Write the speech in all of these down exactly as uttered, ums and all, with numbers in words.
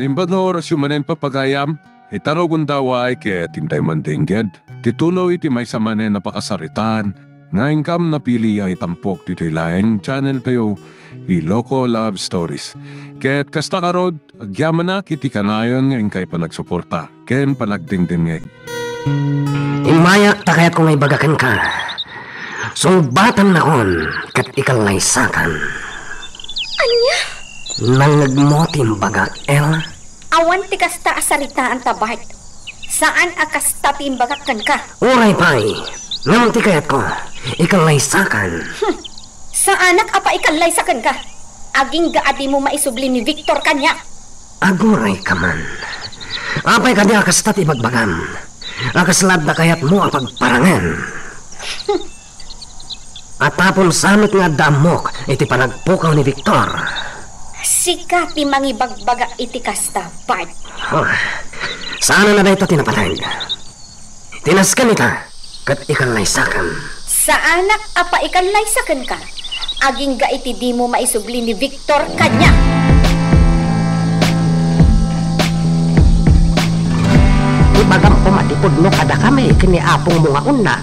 Imbag nga orasyo manen, papagayam, ita no gundaway ket intay mandingngeg ti tuloy ti maysa manen a pakasaritaan nga inkam napili a itampok ditoy laeng channel tayo, Iloko Love Stories. Ket kasta ngarud, agyamanak iti kanayon nga inkay panagsuporta ken panagdingdingngeg. Immaya ta kayatko nga ibaga kenka. Sungbatanakon ket ikallaysakan. Ania? Nangngegmo ti imbagak, Ella? Awan ti kasta a saritaanta, Bart. Saan a kasta ti imbagak kenka. Uray pay, ngem ti kayatko, ikallaysakan. Hmm. Saanak a paikallaysa kenka. Agingga a dimo maisubli ni Victor kaniak. Agurayka man. Apay kadi a kasta ti ibagbagam? A kasla adda kayatmo a pagparangen? A tapno sa met nga adda ammok iti panagpukaw ni Victor. Sika ti mangibagbaga iti kasta, Bart. Huh. Saanen a dayta ti napateg. Tinasken ita, ket ikallaysakan. Saanak a paikallaysa kenka, agingga iti dimo maisubli ni Victor kaniak. Ibagam koma ti pudno kadakami ken ni apongmo nga unna.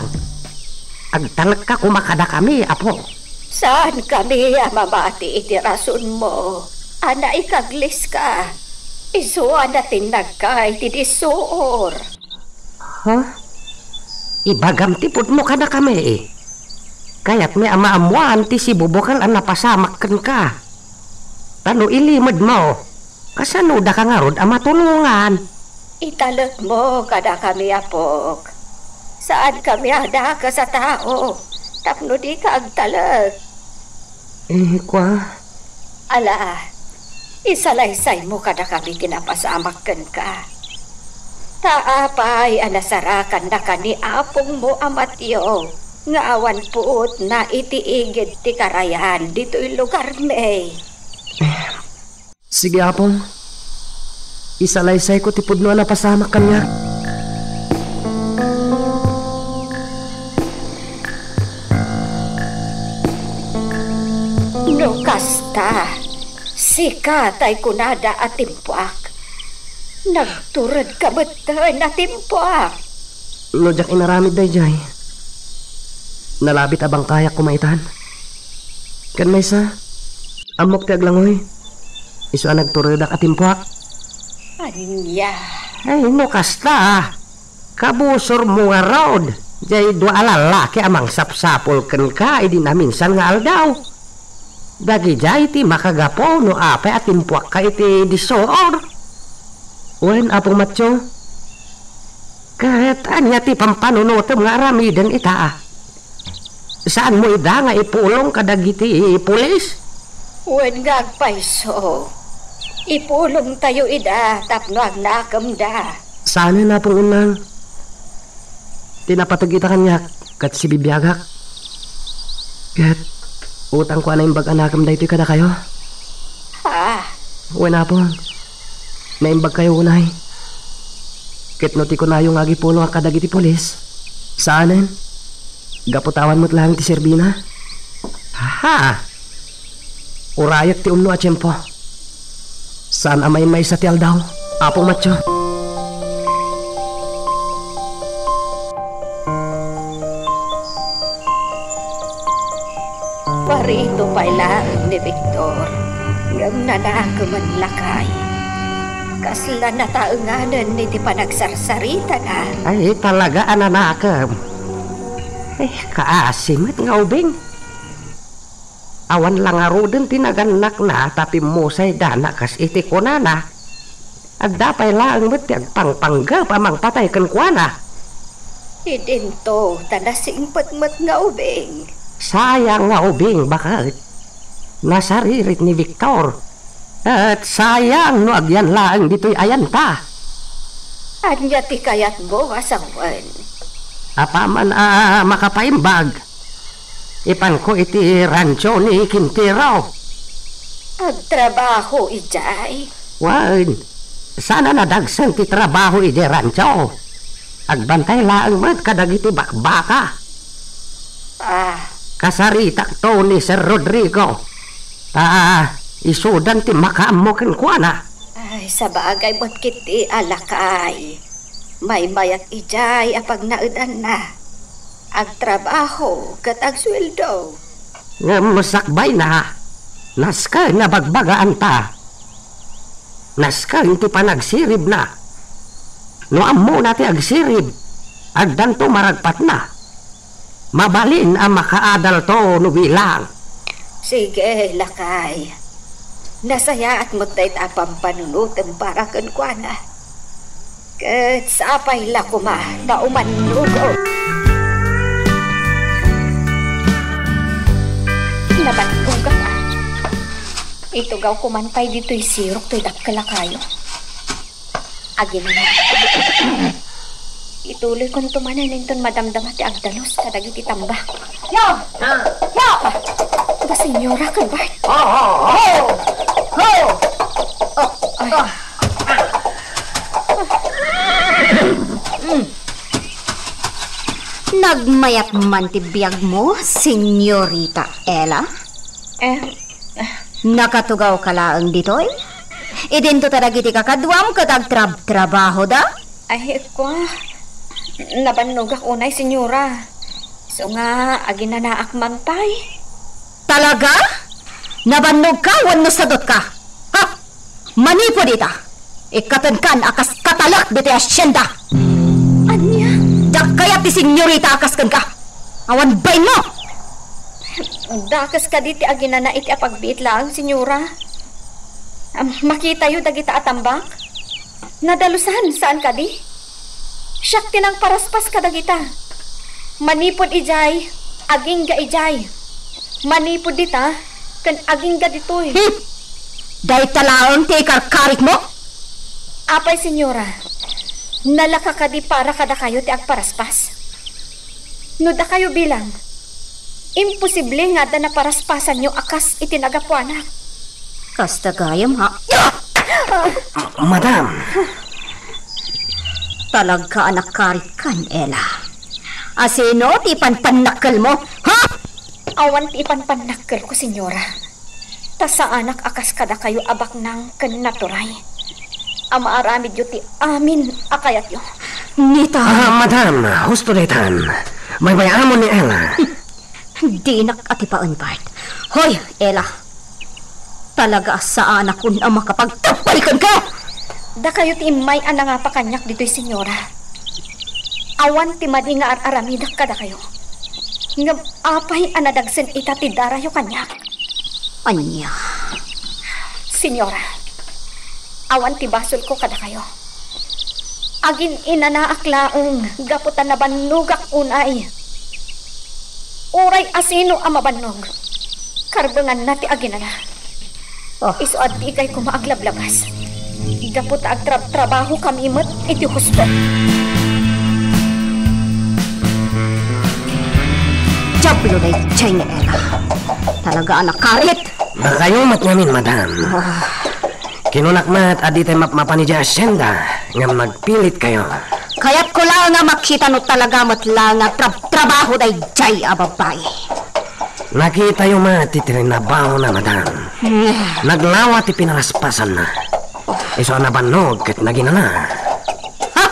Agtalekka koma kadakami, Apo. Saankami a mamati iti rasonmo a naikagliska. Isu a natinnagka iti dissuor. Ha? Ibagam ti pudno kadakami. Kayatmi a maammoan ti sibubukel a napasamak kenka. Ta no ilimedmo, kasanodaka ngarud a matulongan? Italekmo kadakami, apok. Saankami a dakes a tao tapno dika agtalek. Eh, kua? Ala, isalaysaymo kadakami ti napasamak kenka. Ta apay a nasarakannaka ni apongmo a Mateo nga awan puotna iti igid ti karayan ditoy lugarmi? Sige, Apong. Isalaysayko ti pudno a napasamak kaniak. No kasta, sika tay kunada a timpuak. Nagturedka metten a timpuak. No diak inaramid daydiay, nalabit a bangkayak koma itan. Ken maysa, ammok ti aglangoy. Isu a nagturedak a timpuak. Ania? Ay, no kasta, kabusormo ngarud, diay dua a lallaki a mangsapsapul kenka idi naminsan nga aldaw. Dagidiay ti makagapu no apay a timpuakka iti dissuor. Wen, Apong Matyo, ket ania ti pampanunotem nga aramiden ita? Saanmo ida nga ipulong kadagiti pulis? Wen nga agpayso, ipulongtayo ida tapno agnakemda. Saanen, Apong Unnang. Ti napateg ita kaniak ket sibibiagak. Ket utangko a naimbag a nakem daytoy kadakayo. Ah. Wen, Apong, naimbagkayo unay. Ket no ti kunayo nga agipulongak kadagiti pulis, saanen. Gapu ta awan met laeng ti serbina. Ha! Urayek ti umno a tiempo. Saan a maymaysa ti aldaw, Apong Matyo. Parito pay laeng ni Victor, ngem nanakemen lakay. Kasla nataenganen iti panagsarsaritana. Ay, talaga a nanakem. Eh, kaasi met nga ubing. Awan la ngaruden ti nagannakna ta pimmusaydana kas iti kunana. Adda pay laeng met ti agpangpanggep a mangpatay kenkuana. Idinto ta nasingpet met nga ubing. Sayang nga ubing, baket. Nasaririt ni Victor. Et sayang no agyan laeng ditoy ayanta. Ania ti kayatmo a sawen? Apaman a makapaimbag, ipanko iti rancho ni Quintero. Agtrabaho idiay? Wen, saan a nadagsen ti trabaho idiay rancho. Agbantay laeng met kadagiti bakbaka. Ah. Kasaritakto ni Sir Rodrigo. Ta isudan ti makaammo kenkuana. Ay, sabagay met ketdi a lakay. Maymayat idiay a pagnaedanna. Agtrabaho ket agsueldo. Ngem sakbayna, nasken a bagbagaanta. Nasken ti panagsiribna. No ammona ti agsirib, addanto maragpatna. Mabalin a makaadalto no bilang. Sige, lakay. Nasayaat met dayta a pampanunotem para kenkuana. Ket sapay la koma ta umannogak. Nabannogak a. Itugawko man pay ditoy sirok toy dakkel a kayo. Aginana. Ituloykonto manen inton madamdama ti agdalus kadagiti tambak. Yo! Ah. Yo! Da senyora ken Bart. Ho, ho, ho! Ho! Oh, ay. Ah. Nagmayat man ti biagmo, Senyorita Ella? Eh, Nakatugawka laeng ditoy? Idinto ta dagiti kakaduam ket agtrabtrabahoda? Ay, kua, nabannogak unay, senyora. Isu nga, aginanaak man pay. Talaga? Nabannogka wenno sadutka? Ha? Manipud ita, ikkatenkan a kas katalek ditoy asienda. Ania? Diak kayat ti senyorita a kas kenka. Awan bainmo! Dakes kadi ti aginana iti apagbiit laeng, senyora? Am, makitayo dagita a tambak? Nadalusan, saan kadi? Siak ti nangparaspas kadagita. Manipud idiay, agingga idiay. Manipud dita, ken agingga ditoy. Hmm. Dayta laeng ti ikarkarikmo? Apay, senyora, nalaka kadi para kadakayo ti agparaspas? No dakayo bilang, imposible nga adda naparaspasanyo a kas iti nagapuanak. Kasta gayam, ha? Madam! Talaga a nakarikkan, Ella. Asino ti ipanpannakkelmo, ha? Awan ti ipanpannakkelko, senyora. Ta saanak a kas kadakayo a baknang ken naturay a maaramidyo ti amin a kayatyo. Nita! Ah, madam, husto daytan. Baybay-amon ni Ella. Dinak atipaen, Bart. Hoy, Ella. Talaga a saanakon a makapagtappal kenka! Dakayo ti immay a nangapa kaniak ditoy, senyora. Awan ti madi nga ar-aramidak kadakayo. Ngem apay a nadagsen ita ti darayo kaniak? Ania? Senyora, awan ti basolko kadakayo. Agin-inanaak laeng gapu ta nabannogak unay. Uray asino a mabannog, karbenganna ti aginana. Oh. Isu a dikay koma aglablabas. Gapu ta agtrabtrabahokami met iti husto. Diablo daydiay ni Ella. Talaga a nakarit. Dakayo met ngamin, madam. Ah. Kinunak met a ditay mapmapan idiay asienda, ngem nagpilitkayo. Kayatko laeng a makita no talaga met laeng nga trab-, trabaho daydiay a babai. Nakitayo met ti trinabahona, madam. Hmm. Naglawa ti pinaraspasanna. Isu a nabannog ket naginana. Ha?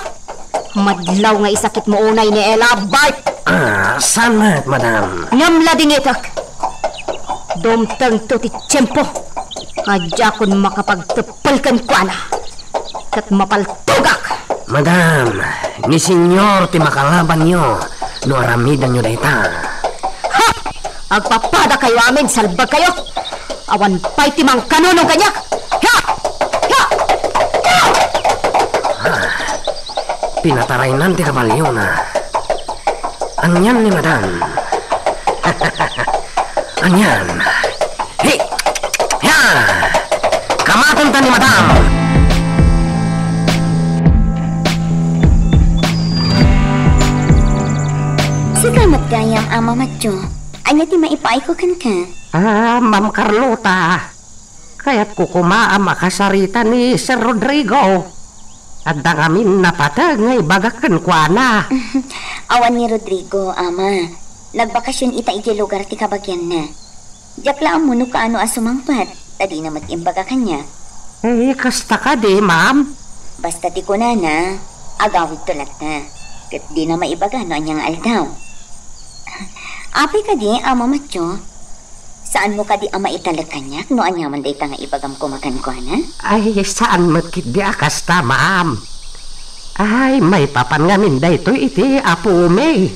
Madlaw nga isakitmo unay ni Ella, Bart! Ah, saan met, madam? Ngem ladingitek. Dumtengto ti tiempo a diakon makapagteppel kenkuana. Ket mapaltogak! Madam, ni Senyor ti makalabanyo no aramidenyo dayta. Ha! Agpapadakayo amin, salbagkayo! Awan pay ti mangkanunong kaniak! Ha! Ha! Ha! Ah, pinataraynan ti kabalyona. Anian ni madam? Anian? Hi! Ya! Kamatonta ni madam! Sika met gayam, Ama Matyo. Ania ti maipaayko kenka? Ah, Ma'am Carlota. Kayatko koma a makasarita ni Sir Rodrigo. Adda ngamin napateg nga ibagak kenkuana. Awan ni Rodrigo, Ama. Nagbakasion ita idiay lugar ti kabagianna. Diak la ammo no kaano a sumangpet, ta dina met imbaga kaniak. Eh, kasta kadi, ma'am? Basta ti kunana, agawidto latta. Ket dina maibaga no ania nga aldaw. Apay kadi, Ama Matyo? Saanmo kadi a maitalek kaniak no aniaman dayta nga ibagam koma kenkuana? Ay, saan met ketdi a kasta, ma'am. Ay, maipapan ngamin daytoy iti apomi.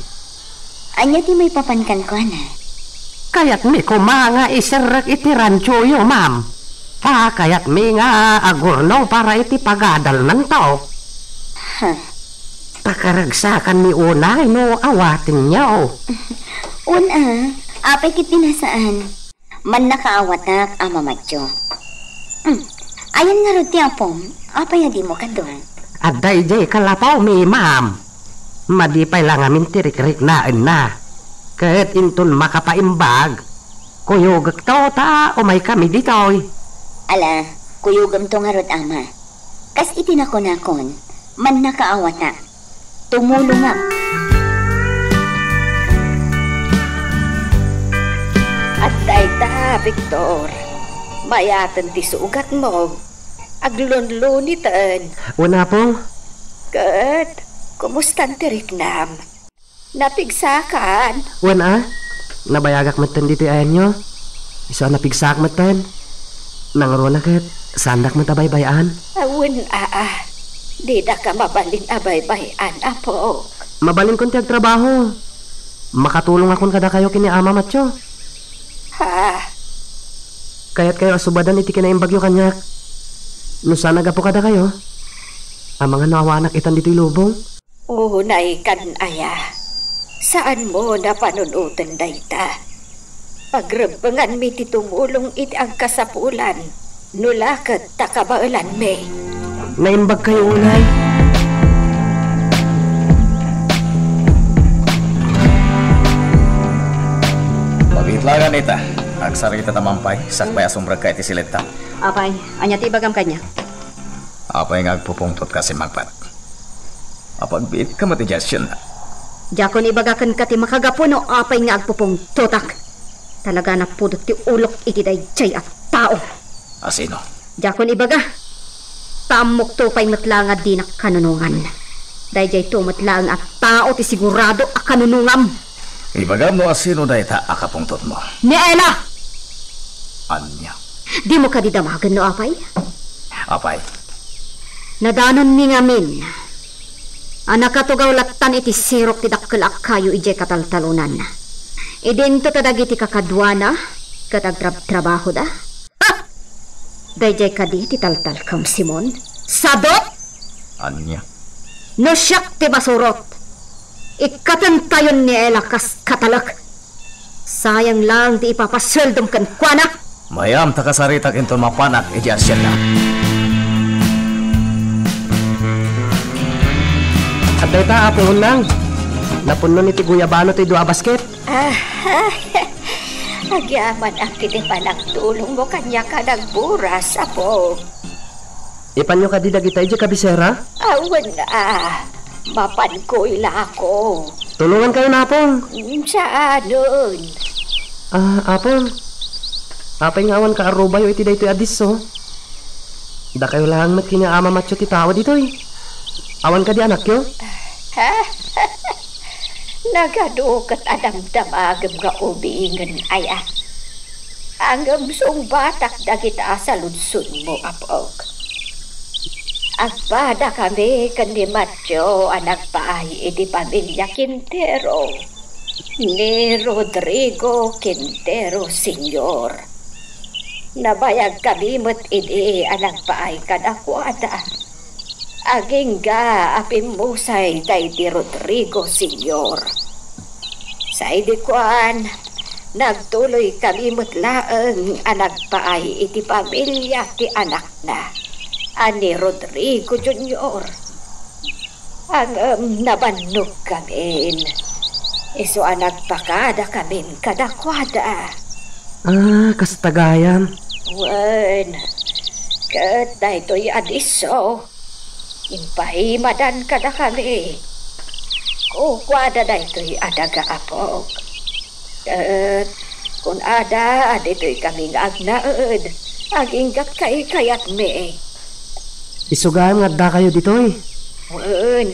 Ania ti maipapan kenkuana? Kayatmi koma nga iserrek iti ranchoyo, ma'am. Ta kayatmi nga agurnong para iti pagadalnanto. Ha? Pakaragsakanmi unay no awatenyo. Un-a, apay ket di nasaan? Mannakaawatak, Ama Matyo. Hmm. Ayan ngarud ti apom? Apay a dimo kadua? Adda idiay kalapaw mi, ma'am. Madi pay la ngamin ti rikriknaenna. Ket inton makapaimbag, kuyogekto ta umaykami ditoy. Ala, kuyogemto ngarud, Ama. Kas iti nakunakon, mannakaawatak. Tumulongak. Adda ita, Victor. Mayaten ti sugatmo. Aglunluniten. Wen, Apo. Ket, kumustan ti riknam? Napigsakan? Wen a, nabayagak metten ditoy ayanyo. Isu a napigsaak metten. Nangruna ket, saandak met a baybay-an. Awen a, a. Didak a mabalin a baybay-an, Apo. Mabalinkon ti agtrabaho. Makatulongakon kadakayo ken ni Ama Matyo. Ha? Kayatkayo a subadan iti kinaimbagyo kaniak. No saan a gapu kadakayo, amangan no awanak itan ditoy lubong. Unay kan aya, saanmo a panunoten dayta. Pagrebbenganmi ti tumulong iti agkasapulan, no la ket ta kabaelanmi. Naimbagkayo unay? Mabiit laeng ita. Agsarita ta mampay, sakbay a sumrekka iti siletta. Apay, ania ti ibagam kaniak? Apay nga agpupungtotka a simmangpet? Apagbiitka met idiay asienna. Diakon ibaga kenka ti makagapu no apay nga agpupungtotak. Talaga a napudot ti ulok iti daydiay a tao. A sino? Diakon ibaga. Ta ammokto pay met la nga dinak kanunongan. Daydiayto met laeng a tao ti sigurado a kanunongam. Ibagam no a sino dayta a kapungtotmo. Ni Ella! Ania? Dimo kadi damagen no apay? Apay? Nadanonmi ngamin a nakatugaw lattan iti sirok ti dakkel a kayo idiay kataltalonanna. Idinto ta dagiti kakaduana ket agtrabtrabahoda. Ha! Daydiay kadi ti taltalkam, Simon? Sadot? Ania? No siak ti masurot, ikkatentayon ni Ella kas katalek. Sayang laeng ti ipapasueldom kenkuana. Mayam ta kasaritak inton mapanak idiay asienna. Adda ita, Apo Onnang. Napunnon iti guyabano ti dua a basket. Ah, agyamanak iti panagtulongmo kaniak a nagburas, Apo. Ipanyo kadi dagita idiay kabisera? Awan a, mapanko ilako. Tulongankayo, Napong. Mm, saanen. Ah, Apong. Apay nga awan kaarrubayo iti daytoy a disso? Dakayo laeng met ken ni Ama Matyo ti tao ditoy. Awan kadi anakyo? Nagadu ket a damdamagem nga ubingen aya. Ngem sungbatak dagita a saludsodmo, Apok. Agpadakami ken ni Mateo a nagpaay iti pamilia Quintero, ni Rodrigo Quintero Senior. Nabayagkami met idi a nagpaay kadakuada. Agingga a pimmusay daydi Rodrigo Senior. Sa idi kuan, nagtuloykami met laeng a nagpaay iti pamilia ti anakna a ni Rodrigo Junior. Ngem nabannogkamin. Isu a nagpakadakamin kadakuada. Ah, kasta gayam. Wen, ket daytoy a disso, impaimadan kadakami. Kukuada daytoy a daga, Apok. Ket kunada a ditoykami nga agnaed, Aginggatkay kayatmi. Isu gayam nga addakayo ditoy. Wen,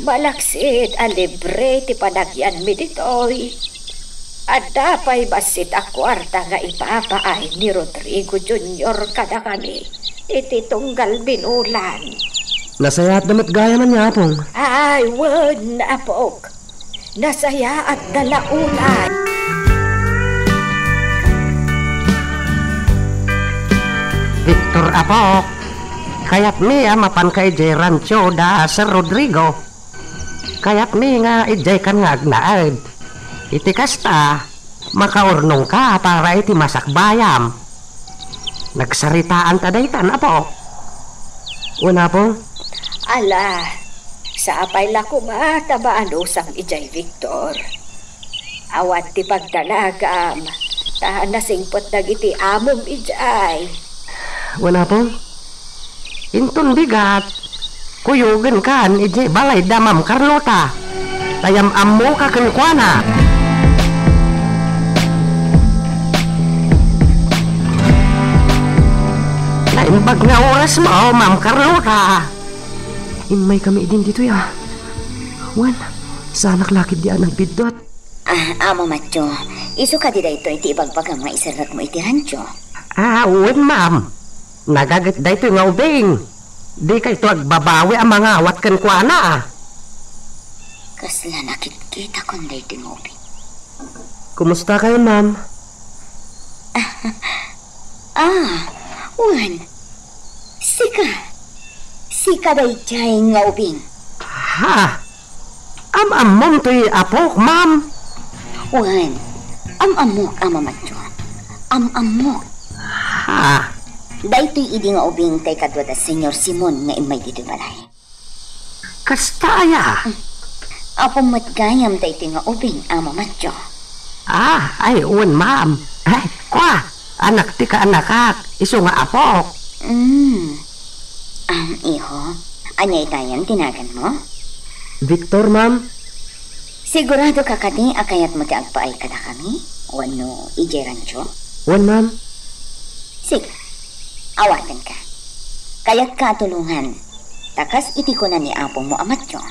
malaksid a libre ti panagyanmi ditoy, adda pay bassit a kuarta nga ipapaay ni Rodrigo Junior kadakami iti tunggal binulan. Nasayaatda met gayam ania, Apong? Ay, wen, apok. Nasayaatda la unay. Victor, apok, kayatmi a mapanka idiay rancho da Sir Rodrigo. Kayatmi nga idiaykan nga agnaed. Iti kasta, makaurnongka para iti masakbayam. Nagsaritaanta daytan, apo. Wen, apo? Ala, sapay la koma ta maanusam idiay, Victor. Awan ti pagdalagam, ta nasingpet dagiti amom idiay. Wen, apo? Inton bigat, kuyogenkan idiay balay da Ma'am Carlota. Ta yam-ammoka kenkuana. Naimbag nga orasmo, Ma'am Carlota. Immaykami idin ditoy, a. Wen, saanak la ketdi a nagbiddut. Ah, Amo Matyo, isu kadi daytoy ti ibagbagam nga iserrekmo iti rancho? Ah, wen, ma'am. Nagaget daytoy nga ubing. Dikayto agbabawi a mangawat kenkuana, a. Kasla nakitkitakon daytoy nga ubing. Kumustakayon, ma'am? Ah, wen. Sika. Sika daydiay nga ubing. Ha? Am-ammom toy apok, ma'am? Wen, am-ammok, Amo Matyo. Am-ammok. Ha? Daytoy idi nga ubing tay kadua da Señor Simon nga immay ditoy balay. Kasta aya? Apom met gayam daytoy nga ubing, Amo Matyo. Ah, ay, wen, ma'am. Ay, kua, anak ti kaanakak, isu nga apok. Mm. Am, iho, ania itayen ti naganmo? Victor, ma'am. Siguradoka kadi a kayatmo ti agpaay kadakami wenno idiay rancho? Wen, ma'am. Sige, awatenka. Kayatka a tulongan, ta kas iti kuna ni apongmo a Matyo,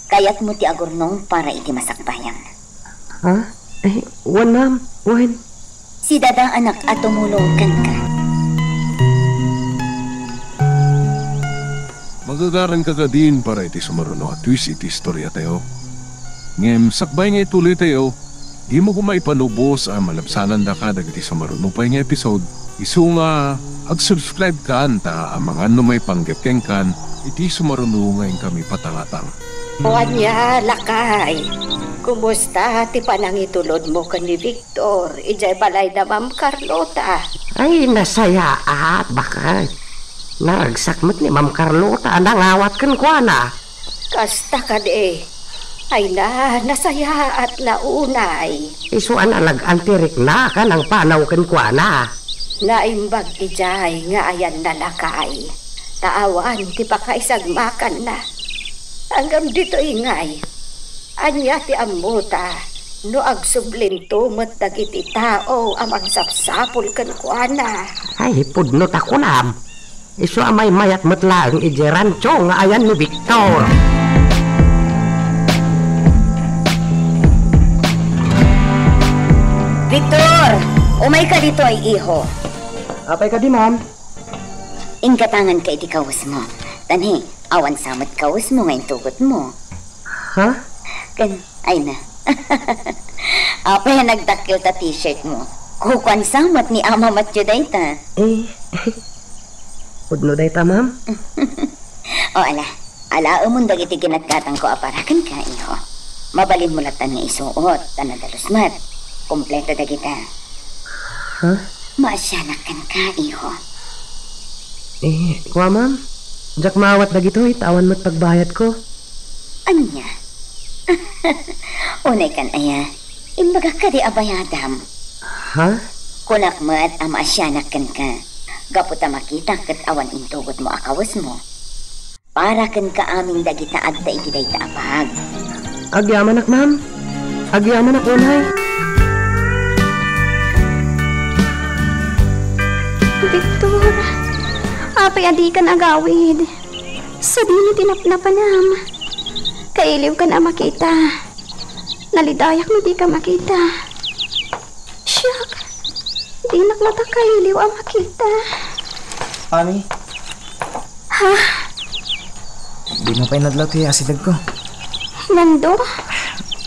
kayatmo ti agurnong para iti masakbayam. Ha? Ay, wen, ma'am. Wen. Sidadaanak a tumulong kenka. Magagaranka kadin para iti sumaruno a twist iti istoriatayo. Ngem sakbay nga ituloytayo, dimo koma ipanubos a malabsanandaka dagiti sumaruno pay nga episode. Isu nga, ag-subscribe kan ta amangan no maipanggep kenkan iti sumaruno nga inkami patangatang. O ania, lakay? Kumusta ti panangitulodmo ken ni Victor idiay balay da Ma'am Carlota? Ay, nasayaat, baket. Naragsak met ni Ma'am Carlota a nangawat kenkuana. Kasta kadi. Ay na, nasayaat na unay. Isu a nalag-an ti rikna ken nangpanaw kenkuana. Naimbag idiay nga ayanna, lakay, ta awan ti pakaisagmakanna. Ngem ditoy ngay, ania ti ammota no agsublinto met dagiti tao a mangsapsapul kenkuana? Ay, pudno ta kunam. Isu a maymayat met laeng idiay rancho nga ayan ni Victor. Victor! Umayka ditoy, iho. Apay kadi, ma'am? Inggatanganka iti kawesmo. Tani, awan sa met kawesmo nga intugotmo. Ha? Ken, ay na. Apay a nagdakkel ta t-shirt mo? Kukuan sa met ni Ama Matyo dayta. Eh, pudno dayta, ma'am? O, ala. Alaemon dagiti ginatgatangko a para kenka, iho. Mabalinmo lattan nga isuot, ta nadalus met. Kompleto dagita. Ha? Maasianak kenka, iho. Eh, kua, ma'am? Diak maawat dagitoy, ta awan met pagbayadko. Ania? Unay kan aya, imbagak kadi a bayadam. Ha? Kunak met a maasianak kenka, gapu ta makitak ket awan intugotmo a kawesmo. Para kenka amin dagita adda iti dayta a paag. Agyamanak, ma'am. Agyamanak unay. Victor, apay a dikan agawid? Sadino ti napnapanam? Kailiwkan a makita. Nalidayak no dika makita. Siak, dinak latta kailiw a makita. Ami? Ha? Dimo pay nadlaw ti asidegko. Nando?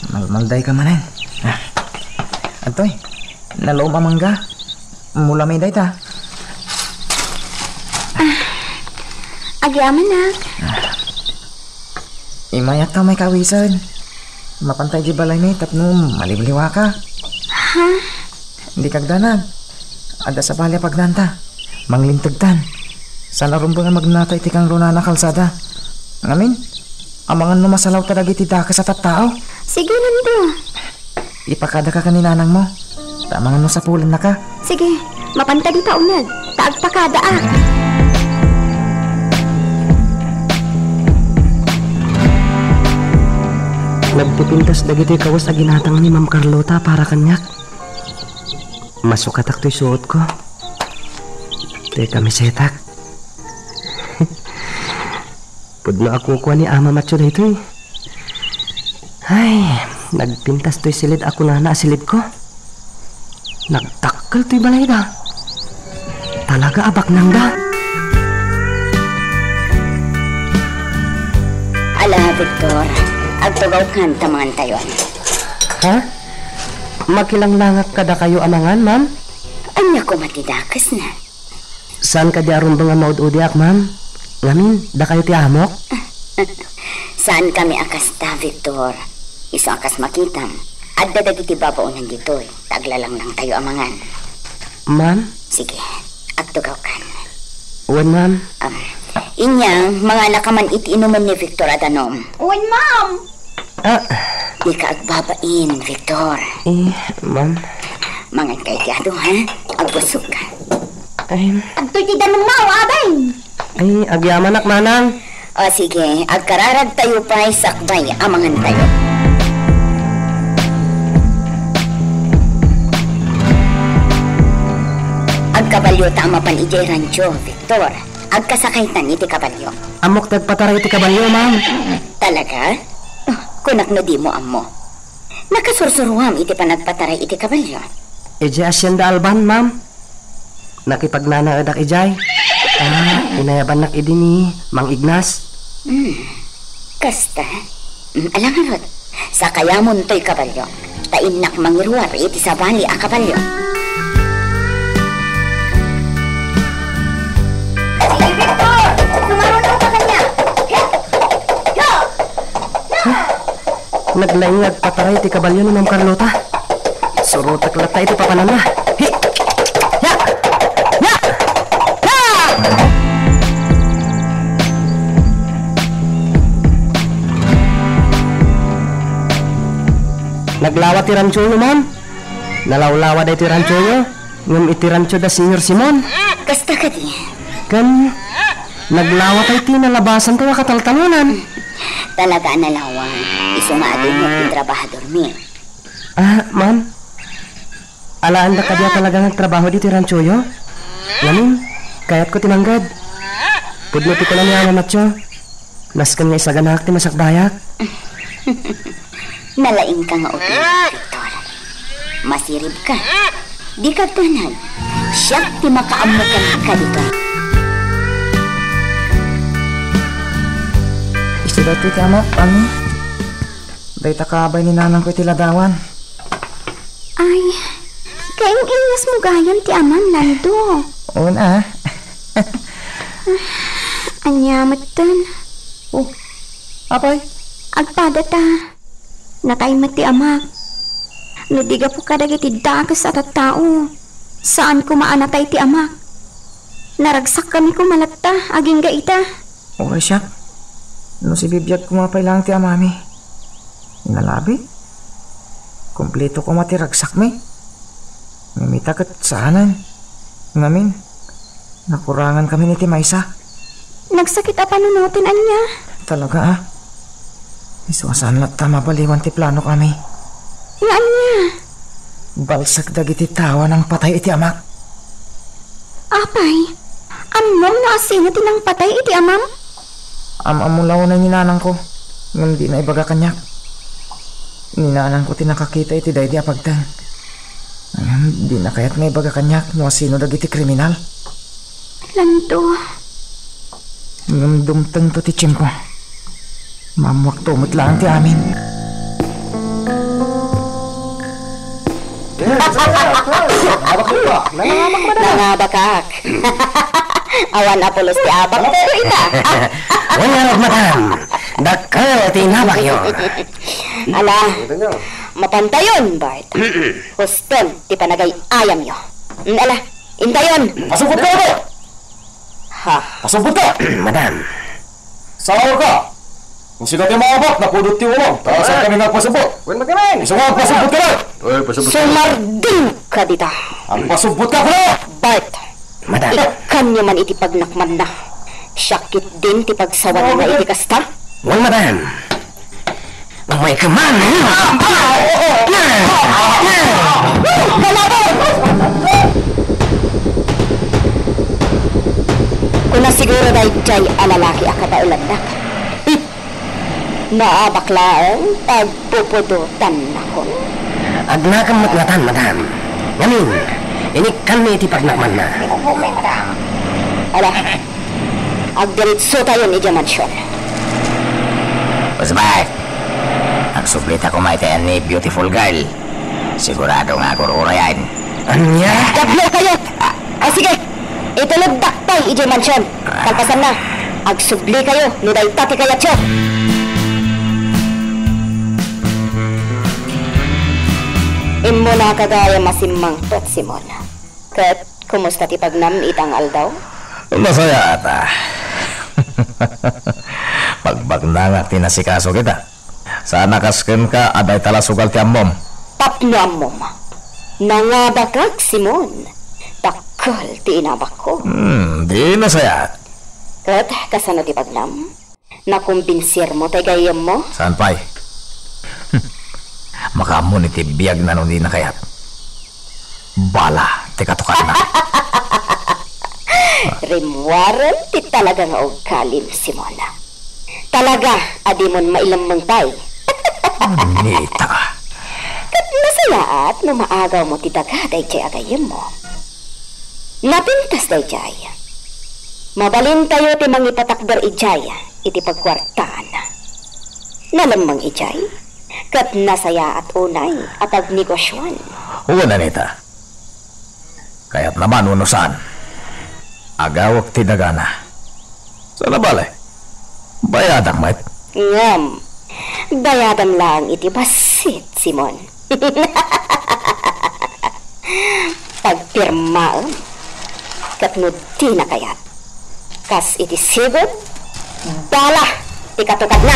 Malmaldayka manen. Ah. Adtoy, nalaom a mangga. Mula may dayta. Ah, agyamanak. Imayak ta may kawisan. Mapantay di balay mi tapno maliwliwaka. Ha? Di kagdanag. Adda sabali a pagnanta. Manglinteg tan. Saan a rumbeng a magnata iti kangrunana kalsada. Ngamin, amangan no masalawta dagiti dakes a tattao. Sige, Nando. Ipakadaka ken ni nanangmo. Ta amangan no sapulennaka. Sige, mapanta dita uneg, ta agpakadaak. Nagpipintas dagitoy kawes a ginatang ni Ma'am Carlota para kaniak. Masukatak toy suotko. Toy kamisetak. Pudno a kukua ni Ama Matio daytoy. Ay, nagpintas toy silid a kunana a silidko. Nagdakkel toy balayda. Talaga a baknangda. Ala, Victor, agtugawkan ta mangantayon. Ha? Makilanglangak kadakayo a mangan, ma'am? Ania koma ti dakesna? Saan kadi a rumbeng a maud-udiak, ma'am? Ngamin, dakayo ti amok? Saankami a kasta, Victor. Isu a kas makitam, adda dagiti babaonan ditoy, ta aglalanglangtayo a mangan. Ma'am? Sige, agtugawkan. Wen, ma'am. Um, inya, manganaka man iti inumen ni Victor a danum. Wen, ma'am. Ah. Dika agbabain, Victor. Eh, ma'am. Mangan ka iti adu, ha? Agbusok ka. Ay. Adtoy ti danum, ma'am, abay. Ay, agyamanak, nanang. O, sige, agkararagtayo pay sakbay a mangantayo. Agkabalio ta a mapan idiay rancho, Victor. Agkasakaytan iti kabalio. Ammok ti agpataray iti kabalio, ma'am. Talaga? Oh, kunak no dimo ammo. Nakasursuruam iti panagpataray iti kabalio. Idiay Hacienda Alban, ma'am. Nakipagnanaedak idiay. Ah, inayabannak idi ni Mang Ignas. Hmm. Kasta? Hmm, ala ngarud. Sakayamon toy kabalio. Ta innak mangiruar iti sabali a kabalio. Victor! Sumaruno ka kaniak! Naglaing nga agpataray ti kabalio ni Ma'am Carlota. Surotek latta iti papananna. Hi! Ya! Ya! Ya! Naglawa ti ranchoyo, ma'am. Nalawlawa daytoy ranchoyo, ngem iti rancho da Señor Simon. Kasta kadi? Ken naglawa pay ti nalabasantayo a kataltalonan. Talaga a nalawa. Isu nga adu met ti trabahadormi. Ah, ma'am. Alaanda kadi a talaga nga agtrabaho ditoy ranchoyo? Ngamin, kayatko ti manggad. Pudno ti kuna ni Ama Matio. Nasken nga isaganaak ti masakbayak. Nalaingka nga utot, Victor. Masiribka. Dika agdanag. Siak ti makaammo kenka ditoy. Isu daytoy ti amak, Ami. Dayta kabay ni nanangko iti ladawan. Ay, kaing-inyasmo gayam ti amam, Nando. Una. Ania metten? Oh, apay? Agpadata. Natay met ti amak. No di gapu kadagiti dakes a tattao, saan koma a natay ti amak. Naragsakkami koma latta agingga ita. Uray siak, no sibibiag koma pay laeng ti amami. Nalabit? Kompleto koma ti ragsakmi. Ngem ita ket saanen. Ngamin, nakurangankamin iti maysa. Nagsakit a panunoten, ania? Talaga, a? Isu a saan latta a mabaliwan ti planok, Ami. Nga ania? Balsek dagiti tao a nangpatay iti amak. Apay, ammom no asino ti nangpatay iti amam? Am-ammo la unay ni nanangko, ngem dina ibaga kaniak. Ni nanangko ti nakakita iti daydi a pagteng. Ngem dina kayat nga ibaga kaniak no asino dagiti kriminal. Lanto. Ngem dumtengto ti tiempo. Maammuakto met laeng ti amin. Nangabakak. Awan a pulos ti abak, pero ita. Wen ngarud, madam, dakkel ti inabakyo. Ala, mapantayon, Bart. Huston ti panagay-ayamyo. Mm, ala, intayon. Pasubot ka, Bart! Ha? Pasubot ka! Madam. Saurka! Kung sika ti maabak, napudot ti ulo. Tawasan kami nga agpasubot. Wen, magkamay. Isu nga agpasubot ka na! Oy, pasubot ka. Sumardeng ka dita. Agpasubot ka, kuno! Bart. Madam. Ikkanyo man iti pagnakmanna. Siak ketdin ti pagsawanna iti kasta. Wen, madam. Away ka man! Kuna siguro daydiay a lalaki a kabaelannak. Naabak laeng pagpupudotannakon. Agnakem met ngatan, madam. Ngamin, inikkanmi iti pagnakmanna. Ala, agdiritsotayon idiay mansion. Usbay! Agsubli ta koma iti ayan ni beautiful girl. Sigurado nga agur-urayan. Ania? Kablo kayo! Ah, sige! Ituloddak pay idiay mansion. Kalpasanna, agsubli kayo no dayta ti kayatyo. Immuna ka gayam a simmangpet, Simon. Ket kumusta ti pagnam ita nga aldaw? Nasayaat. Pagbaknangak ti nasikaso kita. Saan a kas kenka a dayta la sugal ti ammom. Tapno ammom. Nangabakak, Simon. Dakkel ti inabakko. Hmm, di nasayaat. Ket kasano ti pagnam? Nakumbinsirmo tay gayyemmo? Saan pay? Makaammo ni ti biag na no di nakayat. Bala ti katukatna. Rimmuaren ti talaga nga ugalim, Simon. Talaga a dimon mailemmeng pay. Anita. Ket nasayaat no maagawmo ti daga daydiay a gayyemmo. Napintas daydiay. Mabalinkayo ti mangipatakder idiay iti pagkuartaan. Nalemmeng idiay, ket nasayaat unay a pagnegosioan. Wen, Anita. Kayatna man wenno saan, agawek ti dagana. Saan a bale, bayadak met. Ngem, bayadam laeng iti bassit, Simon. Pagpirmaem, ket no dina kayat, kas iti sigud, bala ti katukatna.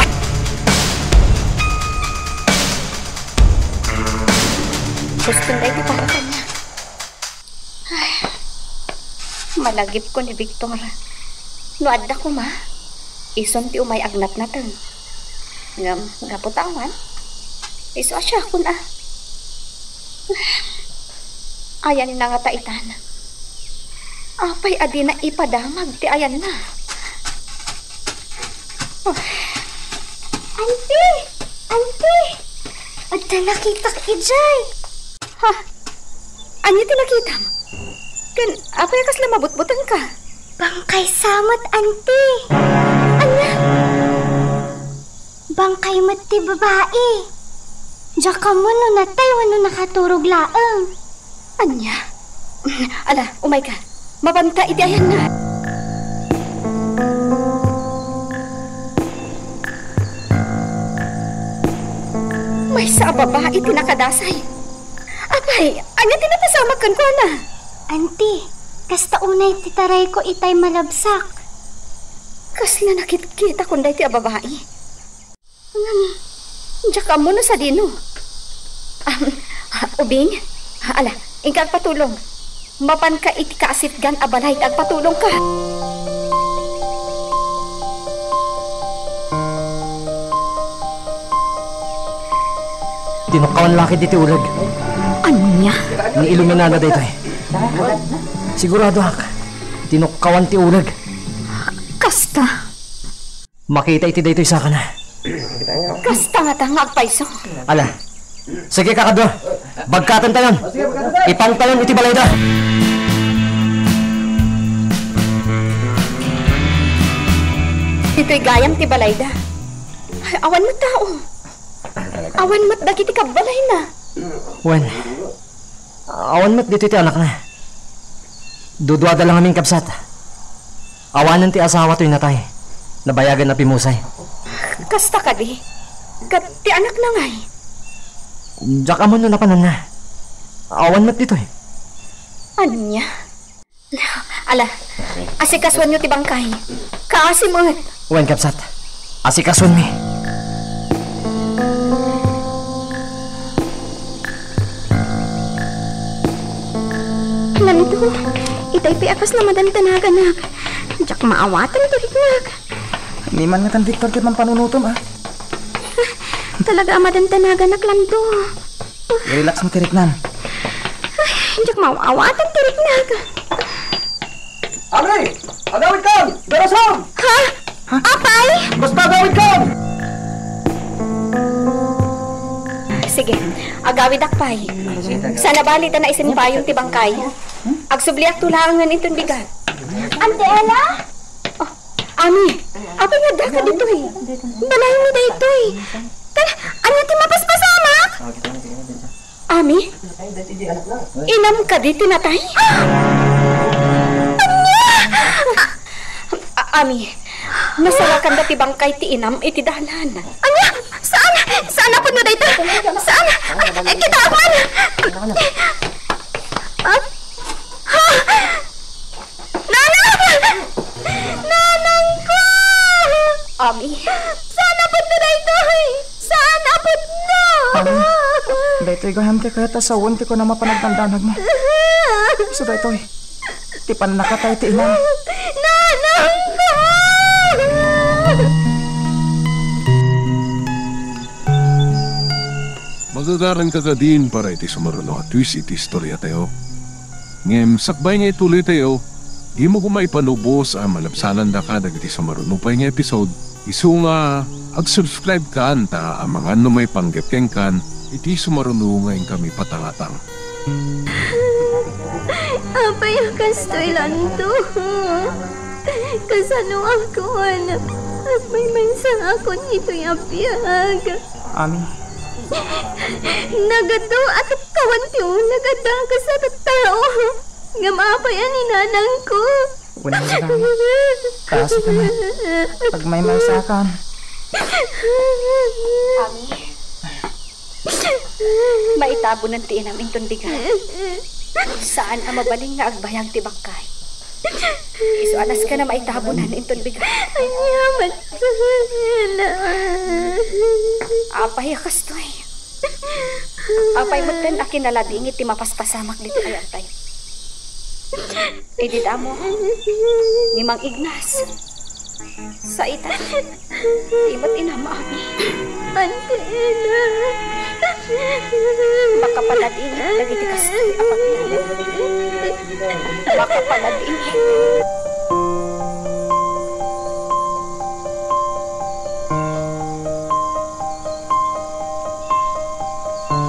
Gusto na iti para kanya. Ay, malagipko ni Victor. No adda koma, isun ti umay agnatnateng. Ngem, gapu ta awan, isu a siakon a. Ayanna ngata itan. Apay a dina ipadamag ti ayanna? Oh. Auntie! Auntie! Adda nakitak idiay! Ha? Ania ti nakitam? Ken apay a kasla mabutbutengka? Bangkay sa met, Auntie. Ania? Bangkay met ti babai. Diak ammo no natay wenno nakaturog laeng. Ania? Ala, umayka. Mabanta iti ayanna. Maysa a babai ti nakadasay. Apay, ania ti napasamak kenkuana? Auntie, kasta unay ti tarayko itay malabsak. Kasla nakitkitakon daytoy a babai. Ngem, diak ammo no sadino. Am, ubing? Ala, inka agpatulong. Mapanka iti kaasitgan a balay ta agpatulongka. Tinukkawan la ketdi ti uleg. Ania? Ni iluminada daytoy. Siguradoak. Tinukkawan ti uleg. Kasta. Makita iti daytoy sakana. Kasta ngata nga agpayso. Ala. Sige, kakadua. Bagkatantayon. Ipangtayon iti balayda. Ditoy gayam ti balayda. Ay, awan met tao. Awan met dagiti kabbalayna. Wen, awan met ditoy ti anakna. Duduada lang amin, kabsat. Awanen ti asawa toy natay. Nabayagan a pimusay. Kasta kadi? Ket ti anakna ngay? Diak ammo no napananna. Awan met ditoy. Ania? Ala, asikasuanyo ti bangkay. Kaasi met. Wen, kabsat. Asikasuanmi. Lando, itay pay a kasla madantanaganak. Diak maawaten ti riknak. Ni man ngatan, Victor, ti mampanunotom, a. Talaga a madantanaganak, Lando. I-relax mo ti riknam. Ay, diak maawaten ti riknak. Ammi! Agawidkan! Darasam! Ha? Ha? Apay? Basta agawidkan! Sige, agawidak pay. Saan a bali ta naisinpayong ti bangkay. Agsubliakto laengen inton bigat. Ante Ella? Oh, Ami, apay nga addaka ditoy? Balaymi daytoy. Tara, ania ti mapaspasamak? Ami, inam kadi ti natay? Ah! Ania? A-, Ami, nasarakanda ti bangkay ti inam iti dalan. Ania? Saan? Saan a pudno dayta? Saan? Ay, kitaak man! Ah? Ha? Nanang! Nanangko! Ami. Saan a pudno daytoy? Saan a pudno? Ami, daytoy gayam ti kayat a sawen ti kunam a panagdandanagmo. Isu daytoy. Ti pannakatay ti inam. Nanangko! Magagaranka kadin para iti sumaruno a twist iti istoriatayo. Ngem sakbay nga ituloytayo, dimo koma ipanubos a malabsanandaka dagiti sumaruno pay nga episode. Isu nga ag-subscribe kan ta amangan no maipanggep kenkan iti sumaruno nga inkami patangatang. Apay a kastoy, Lando? Kasanoakon? Agmaymaysaakon itoy a biag. Ami. Nagadu a tukkawan ti uleg a dakes a tattao. Ngem apay a ni nanangko? Wen, Nanang. Kaasi ka met. Agmaymaysakan. Ami. Maitabunan ti inam inton bigat. Saan a mabalin nga agbayag ti bangkay. Isu a nasken a maitabunan inton bigat. Ania met kayatna? Apay a kastoy? Apay metten a kinaladingit ti mapaspasamak ditoy a time? Idi damo ni Mang Ignas. Sa ita, di met inam, Ami. Auntie Ella. Makapaladingit dagiti kastoy a pagnaed. Makapaladingit.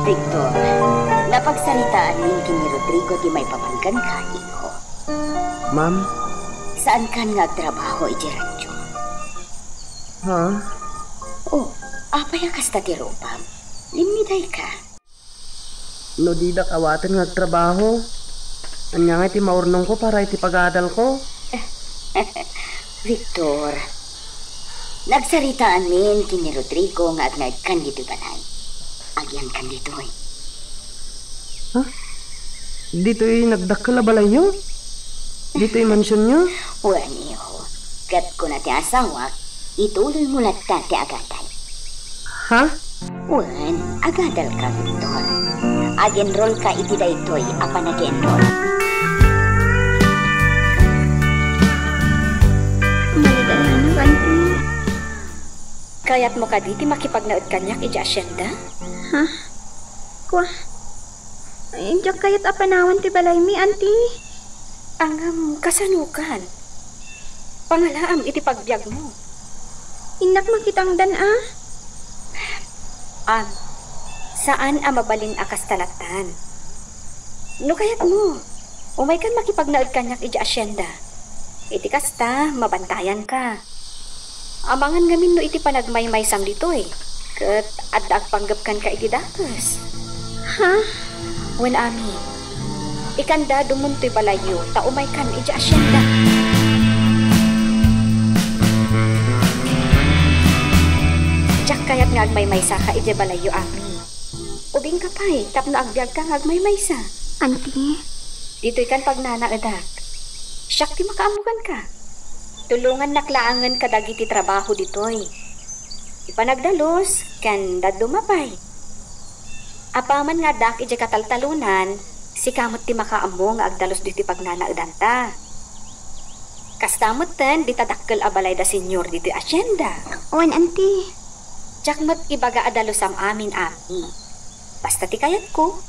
Victor, napagsaritaanmin ken ni Rodrigo ti maipapan kenka, iho. Ma'am? Saankan nga agtrabaho idiay rancho? Ha? Oh, apay a kasta ti rupam? Limmidayka. No didak awaten nga agtrabaho, ania ngay ti maurnongko para iti pagadalko? Victor, nagsaritaanmin ken ni Rodrigo nga agnaedkan ditoy balay. Agyankan ditoy. Ha? Ditoy nagdakkel a balayyo? Ditoy mansionyo? Wen, iho. Ket kuna ti asawak, ituloymo latta ti agadal. Ha? Wen, agadalka, Victor. Ag-enrollka iti daytoy a panag-enroll. Malidayanak, Auntie. Kayatmo kadi ti makipagnaed kaniak idiay asyenda? Ha? Kua, ay, diak kayat a panawan ti balaymi, Auntie. Ngem kasanokan? Pangalaam iti pagbiagmo. Innak makitangdan a. Am, saan a mabalin a kasta lattan. No kayatmo, umaykan makipagnaed kaniak idiay asienda. Iti kasta, mabantayanka. Amangan ngamin no iti panagmaymaysam ditoy, ket adda agpanggep kenka iti dakes. Ha? Wen, Ami, ikan dadumonto ti balayyo ta umaykan idiay asienda. Diak kayat nga agmaymaysaka idiay balayyo, Ami. Ubingka pay tapno agbiagka nga agmaymaysa. Anti? Ditoykan pagnanaedak. Siak ti makaammo kenka. Tulongannak laengen kadagiti trabaho ditoy. Ipanagdalus ken dadduma pay. Apaman nga addaak idiay kataltalonan, sika met ti makaammo nga agdalus ditoy pagnanaedanta. Kasta metten dita dakkel a balay da Señor ditoy asienda. Wen, Anti. Diak met ibaga a dalusam amin, Ami. Basta ti kayatko,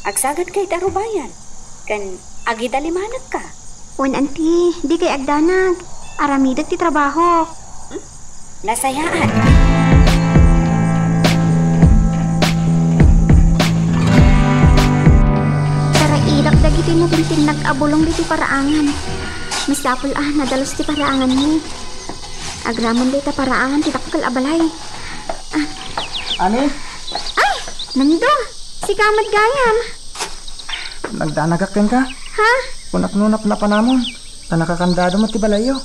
agsaganka iti arubayan, ken agidalimanekka. Wen, Anti, dikay agdanag. Aramidek ti trabahok. Hmm? Nasayaat. Taraidak dagiti natintinnag a bulong ditoy paraangan. Masapul a nadalus ti paraanganmi. Agraman dayta paraangan ti dakkel a balay. Ah. Ani? Ay! Nando! Sika met gayam! Nagdanagak kenka? Ha? Kunak no napnapanamon, ta nakakandado met ti balayyo.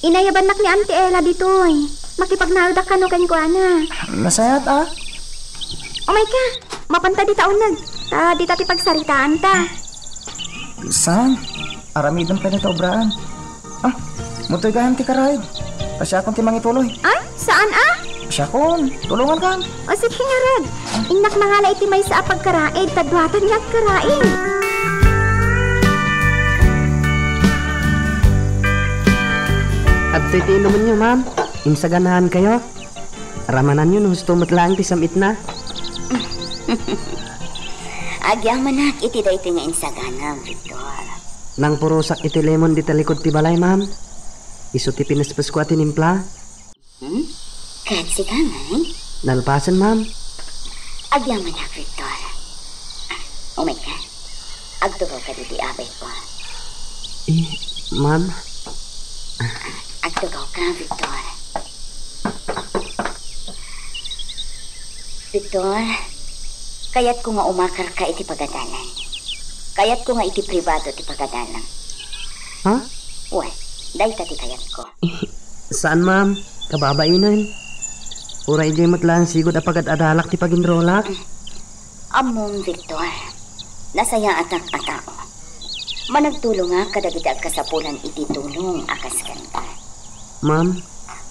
Inayabannak ni Auntie Ella ditoy. Makipagnaedak kano kenkuana. Nasayaat a. Umayka, mapanta dita uneg. Ta dita ti pagsaritaanta. Saan? Aramidem pay dayta obraan. Ah, mutoy gayam ti karaid. Ta siakon ti mangituloy. Ay, saan a? Siakon, tulongankan. O sige ngarud. Innak mangala iti maysa a pagkaraid, ta duatan nga agkaraid. Adtoy ti inumenyo, ma'am. Insaganaankayo. Ramananyo no husto met laeng ti sam-itna. Agyamanak iti daytoy nga insaganam, Victor. Nangpurosak iti lemon dita likud ti balay, ma'am. Isu ti pinespesko a tinimpla. Hmm? Ket sika ngay? Nalpasen, ma'am. Agyamanak, Victor. Umayka. Agtugawka ditoy abayko. Eh, ma'am? Agtugawka, Victor. Victor, kayatko nga umakarka iti pagadalan. Kayatko nga iti pribado ti pagadalam. Ha? Wen, dayta ti kayatko. Saan, ma'am. Kababainen. Uray idiay met laeng sigud a pagad-adalak ti pag-enrollak. Ammom, Victor, nasayaatak a tao. Managtulongak kadagiti agkasapulan iti tulong a kas kenka. Ma'am?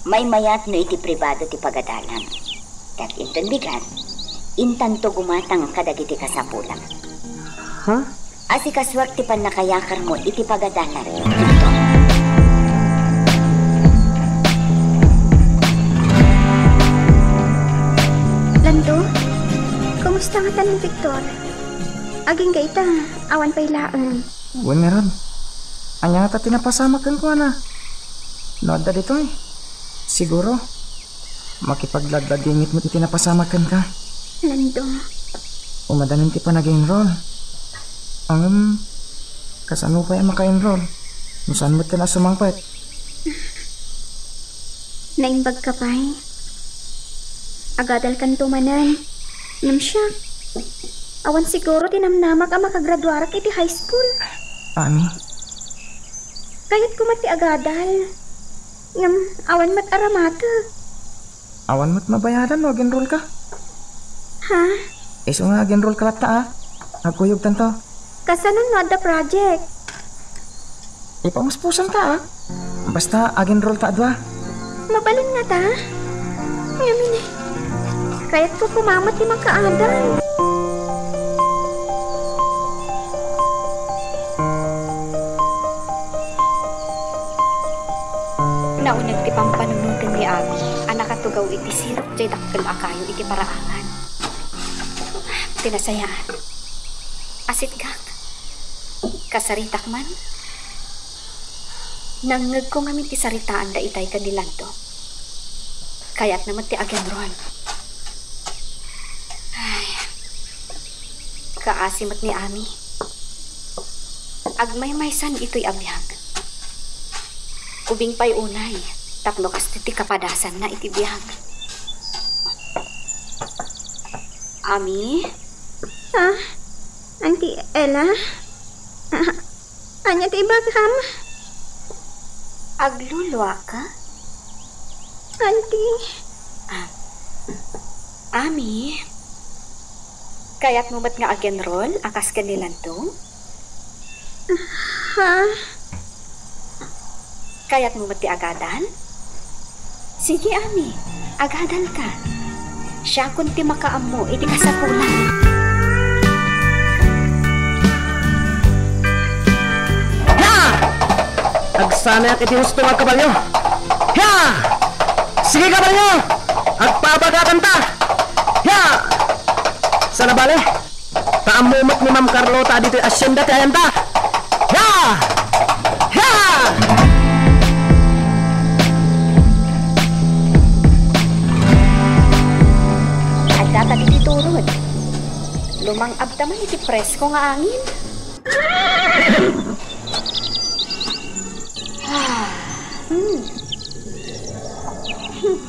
Maymayat no iti pribado ti pagadalam. Ket inton bigat, intanto gumatang kadagiti kasapulam. Ha? Asikasuak ti pannakayakarmo iti pagadalam, Victor. Lando, kumusta ngata ni Victor? Agingga ita, awan pay laeng. Wen ngarud, ania ngata ti napasamak kenkuana? No adda ditoy, siguro, makipagladladingit met iti napasamak kenka. Lando. Umadanin ti panag-enroll. Ngem, kasano pay a maka-enroll no saan metten a sumangpet? Naimbagka pay. Agadalkanto manen. Ngem siak, awan siguro ti namnamak a makagraduarak iti high school. Ami? Kayatko met ti agadal. Ngem awan met a ramatek. Awan met mabayadan no ag-enrollka. Ha? Isu nga ag-enrollka latta a. Agkuyogtanto. Kasano no adda project? Ipamuspusanta a. Basta ag-enrollta a dua. Mabalin ngata? Ngamin, kayatko koma met ti makaadal. Nauneg ti pampanunoten ni Abi a nakatugaw iti sirok jay dakkel a kayo iti paraangan. Ti nasayaan, asitgak. Kasaritak man, Nangngegko ngamin ti saritaanda itay ken ni Lando. Kayatna met ti agenrol. Ay, kaasi met ni Ami. Agmaymaysan itoy a biag. Ubing pay unay, tapno kastoy ti kapadasanna iti biag. Ami? Ah, Auntie Ella? Ah, ania ti ibagam? Agluluaka? Auntie. Ah, Ami, kayatmo met nga agenrol a kas ken ni Lando? Ha? Kayatmo met ti agadal? Sige, Ami, agadalka. Siakon ti makaammo iti kasapulan. Ha! Agsanayak iti husto nga kabalio. Ha! Sige, kabalio! Agpabagakanta! Ha! Saan a bale? Ta ammo met ni Ma'am Carlota ditoy asyenda ti ayanta. Ya! Ya! Addata ditoy turod. Lumang-abta man iti presko nga angin. Ah, hmm. Hmm.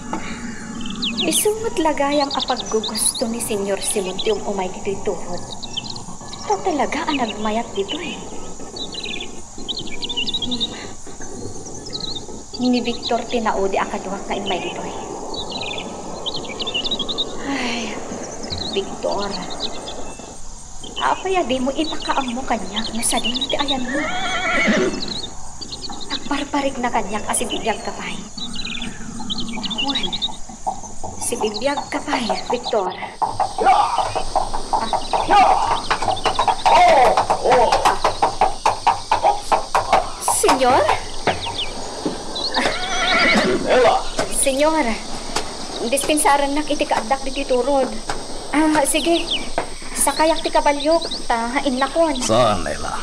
Isu met la gayam a paggugusto ni Señor Simon ti um-umay ditoy turod. Ta talaga a nagmayat ditoy. Hmm. Ni Victor ti naudi a kaduak nga immay ditoy. Ay, Victor. Apay a dimo ipakaammo kaniak no sadino ti ayanmo? Agparparigna kaniak a sibibiagka pay. Wen, sibibiagka pay, Victor. Señor? Ella! Señor, dispensarannak iti kaaddak ditoy turod. Ah, sige. Sakayak ti kabaliok, ta innakon. Saan, Ella?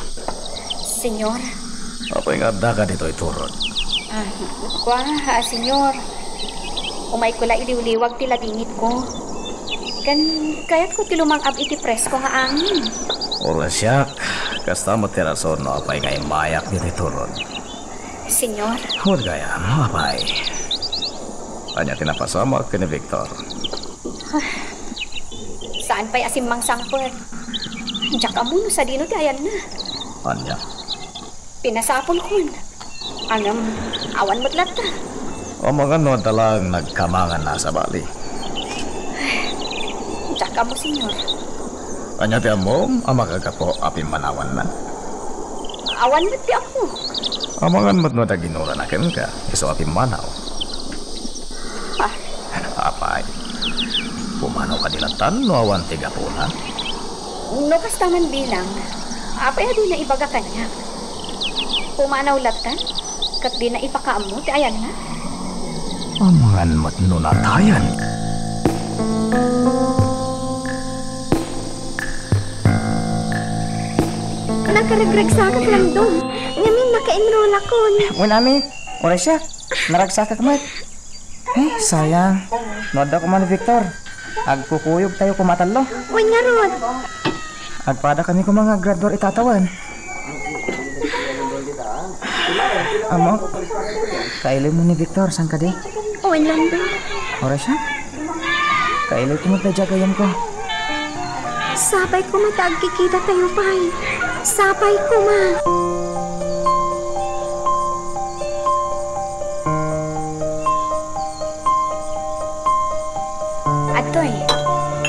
Señor. Apay nga addaka ditoy turod? Ah, kua, ah, Señor. Umayko la iliwliwag ti ladingitko. Ken kayatko ti lumang-ab iti presko nga angin. Ura siak, kasta met ti rason no apay nga immayak ditoy turod. Señor. Wen gayam, apay. Ania ti napasamak ken ni Victor? Ah, saan pay a simmangsangpet. Diak ammo no sadino ti ayanna. Ania? Pinasapulkon. Ngem, awan met latta. Amangan no adda laeng nagkamanganna a sabali. Diak ammo, Señor. Ania ti ammom a makagapu a pimmanawanna? Awan met ti ammo. Amangan met no adda ginurana kenka, isu a pimmanaw. Ah. Apay, pumanaw kadi lattan no awan ti gapuna? No kasta man bilang, apay a dina ibaga kaniak? Pumanaw lattan, ket dina ipakaammo ti ayanna? Amangan met no natayan. Nakaregragsak, Lando. Ngamin, naka-enrollakon. Wen, Ami, uray siak. Naragsakak met. Eh, sayang. No adda koma ni Victor, agkukuyogtayo koma a tallo. Wen ngarud. Agpadakami koma nga aggraduar ita a tawen. Ammok, kailiwmo ni Victor, saan kadi? Wen, Lando. Uray siak. Kailiwko met daydiay a gayamko. Sapay koma ta agkikitatayo pay. Sapay koma. Adtoy,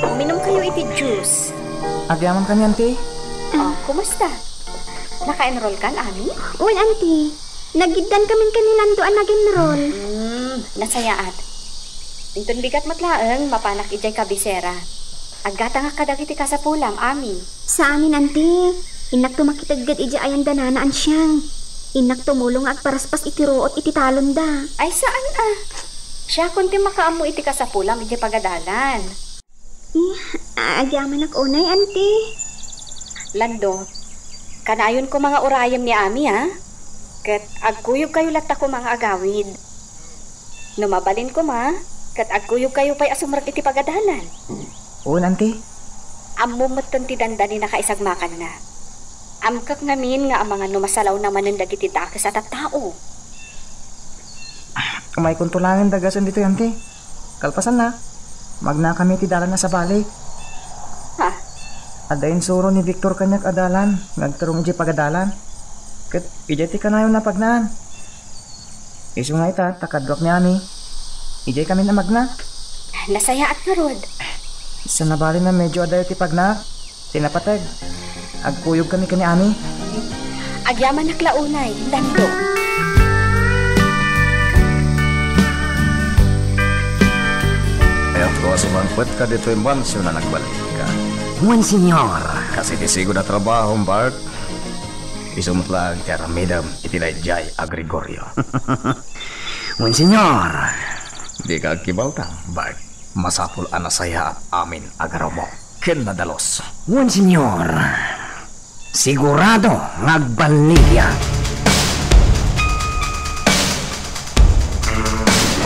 uminumkayo iti juice. Agyamankami, Auntie. Oh, kumusta? Naka-enrollkan, Ami? Wen, Auntie. Nagiddankamin ken ni Lando a nag-enroll. Hmm, nasayaat. Inton bigat met laeng, mapanak idiay kabisera. Aggatangak kadagiti kasapulam, Ami. Saanen, Auntie. Innakto makitegged idiay ayanda Nana Ansiang. Innakto tumulong nga agparaspas iti ruot iti talonda. Ay, saan a. Siakon ti makaammo iti kasapulam idiay pagadalan. Eh, agyamanak unay, Auntie. Lando, kanayon koma nga urayem ni Ami, a? Ket agkuyogkayo latta koma nga agawid. No mabalin koma, ket agkuyogkayo pay a sumrek iti pagadalan. Wen, anti. Ammom metten ti dandani nakaisagmakanna. Amkak ngamin nga amangan no masalawna manen dagiti dakes a tattao. Umaykonto laengen dagasen ditoy, anti. Kalpasanna, magnakami iti dalan a sabali. Ha? Adda insuro ni Victor kaniak a dalan nga agturong idiay pagadalan. Ket idiay ti kanayon a pagnaan. Isu nga ita, ta kaduak ni Ami. Idiay kami a magna. Nasayaat ngarud. Sa nabalin a medyo adayo ti pagna, ti napateg. Agkuyog kami ken ni Ami. Agyamanak la unay, Lando. Ay, ang tuwa sumangpet ka ditoy mansyon a nagbalika. Buen, senyor. Kasi ti sigod a trabaho, Bart. Isu met laeng ti aramidem iti daydiay a Gregorio. Wen, senyor. Dika agkibaltang, Bart. Masapul a nasayaat amin a garaw mo. Ken nadalus. Wen, senyor. Sigurado nga agballigia.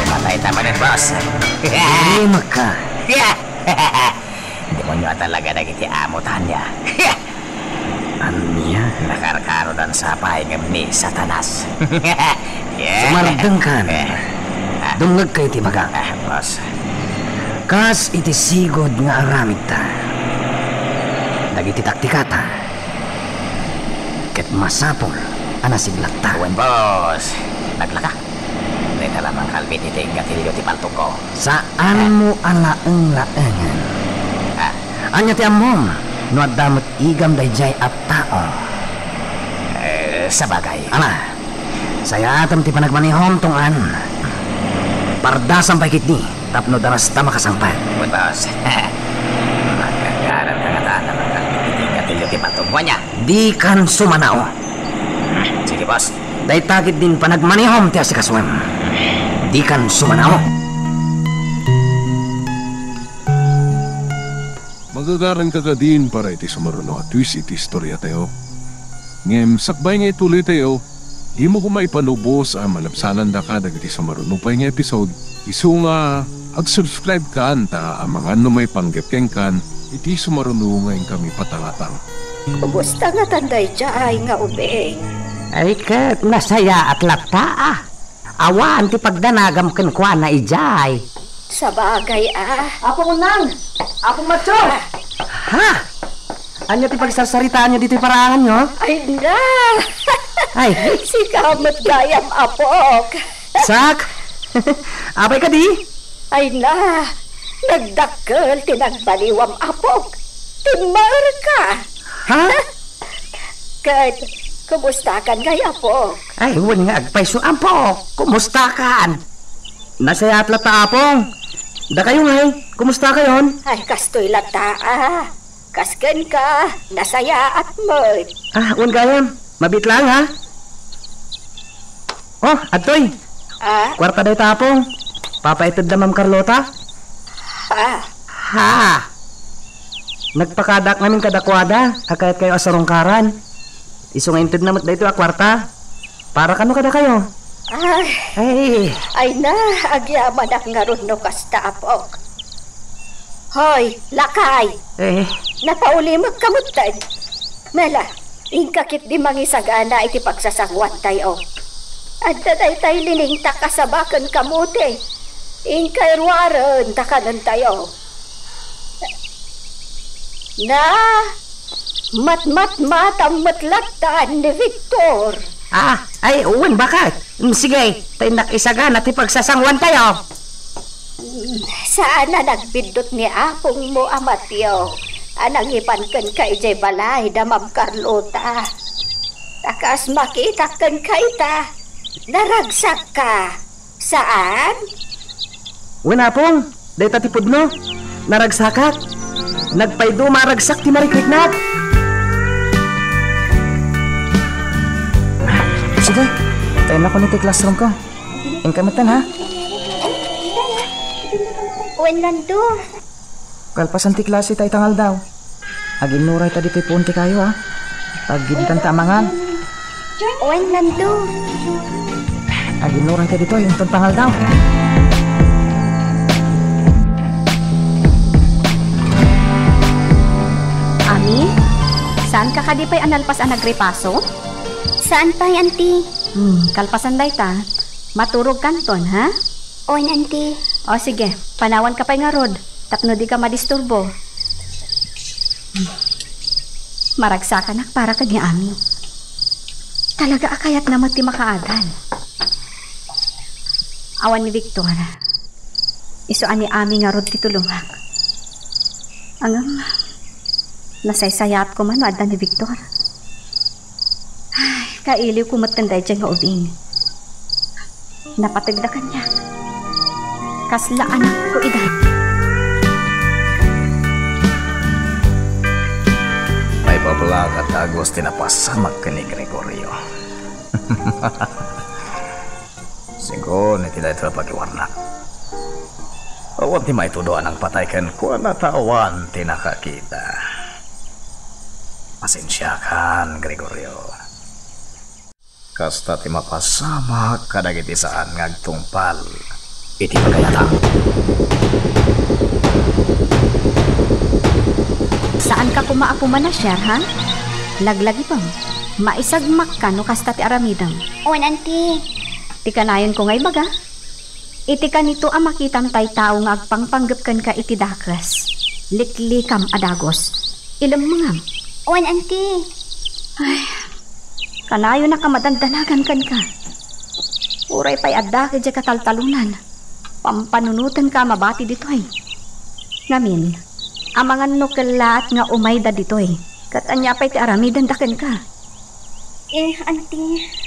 Patay ta manen, boss. Rimekka. Demonyo a talaga dagiti amo ta ania. Ania? Nakarkarodan sa pay ngem ni Satanas. Yeah. Sumardengkan. Eh. Ah. Dumngegkayo ti ibagak. Ah, boss. Kas iti sigud nga aramidta, dagiti taktikata, ket masapul a nasiglatta. Wen, boss. Naglaka. Dayta la mangkalbit iti gatilio ti paltogko. Saanmo a laeng-laengen. Ah. Ania ti ammom no adda met igam daydiay a tao? Eh, sabagay. Ala, sayaatem ti panagmanehom, Tong-an. Pardasam pay ketdi tapno darasta makasangpet. Wen, boss. Magagaran ka ngata a mangkalbit iti gatilio ti paltogko, ania? Dikan sumanao. Sige, boss. Dayta ketdin panagmanehom ti asikasoem. Dikan sumanao. Magagaran ka kadin para iti sumaruno a twist iti istoriatayo. Ngem sakbay nga ituloytayo, dimo koma ipanubos a malabsanandaka dagiti sumaruno pay nga episode. Isu nga ag-subscribe kan ta amangan no maipanggep kenkan iti sumaruno nga inkami patangatang. Kumusta ngatan daydiay nga ubing? Ay, ket nasayaat latta, a. Awan ti pagdanagam kenkuana idiay. Sabagay, a. Apo Unang! Apo Macho! Ha? Ania ti pagsarsaritaanyo ditoy paraanganyo? Ay, na! Ay. Sika met gayam, apok. Sak? Apay kadi? Ay na, nagdakkel ti nagbaliwam, apok. Timmaerka. Ha? Ket, kumustakan ngay, apok? Ay, wen nga agpayso, apok. Kumustakan? Nasayaat latta, apong. Dakayo ngay, kumustakayon? Ay, kastoy latta, a. Kas kenka, nasayaat met. Ah, wen gayam. Mabiit laeng, ha? Oh, adtoy. Ah? Kuarta dayta, apong. Papaiteddam, Ma'am Carlota? Ha? Ha? Nagpakadaak ngamin kadakuada a kayatkayo a sarungkaran. Isu nga intedna met daytoy a kuarta. Para kano kadakayo? Ay. Ay. Ay na, agyamanak ngarud no kasta, apok. Hoy, lakay! Eh. Napaulimekka metten. Mela, inka ketdi mangisagana iti pagsasanguantayo. Adda daytay liningtak a saba ken kamote. Inka iruaren ta kanentayo. Na, matmatmatam met latta ni Victor. Ah, ay, wen, baket. Mm, sige, ta innak isagana ti pagsasanguantayo. Mm, saan a nagbiddut ni apongmo a Mateo a nangipan kenka idiay balay da Ma'am Carlota. Ta kas makitak kenka ita, naragsakka. Saan? Wen, apong, dayta ti pudno. Naragsakak. Nagpayduma a ragsak ti mariknaknak. Sige, tayo na kuno ti classroom ko. Inka metten, ha? Wen, Lando. Kalpasan ti klase ta ita nga aldaw, aginnurayta ditoy puon ti kayo, a. Paggiditan ta amangan. Wen, Landu. Aginnuray ta ditoy, inton pangaldaw. Ami, saan ka kadi pay a nalpas a nagripaso? Saan pay, Auntie. Hmm, kalpasan dayta, maturog kanton, ha? Wen, Auntie. O, sige, panawan ka pay ngarud, tapno di ka madisturbo. Maragsakanak para ken ni Ami. Talaga a kayatna met ti makaadan. Awan ni Victor. Isu a ni Ami ngarud ti tulongak. Ngem, nasaysayaat koma no adda ni Victor. Ay, kailiwko met ken daydiay nga ubing. Napategda kaniak. Kasla anakko ida. Maipablak a dagus ti napasamak ken ni Gregorio. Sigun iti daytoy a pagiwarnak. Awan ti maitudo a nangpatay kenkuana ta awan ti nakakita. Pasensiakan, Gregorio. Kasta ti mapasamak kadagiti saan nga agtungpal iti pagayata. Saanka koma a pumanasiar, ha? Laglagipem, maisagmakka no kasta ti aramidem. Wen, Auntie. Ti kanayonko nga ibaga, iti kanito a makitam tay tao nga agpangpanggep kenka iti dakes, liklikam a dagus. Ilemmengam. Wen, Auntie. Ay, kanayonak a madandanagan kenka. Uray pay adda idiay kataltalonan, pampanunotenka a mabati ditoy. Ngamin, amangan no kellaat nga umayda ditoy, ket ania pay ti aramidenda kenka? Eh, Auntie.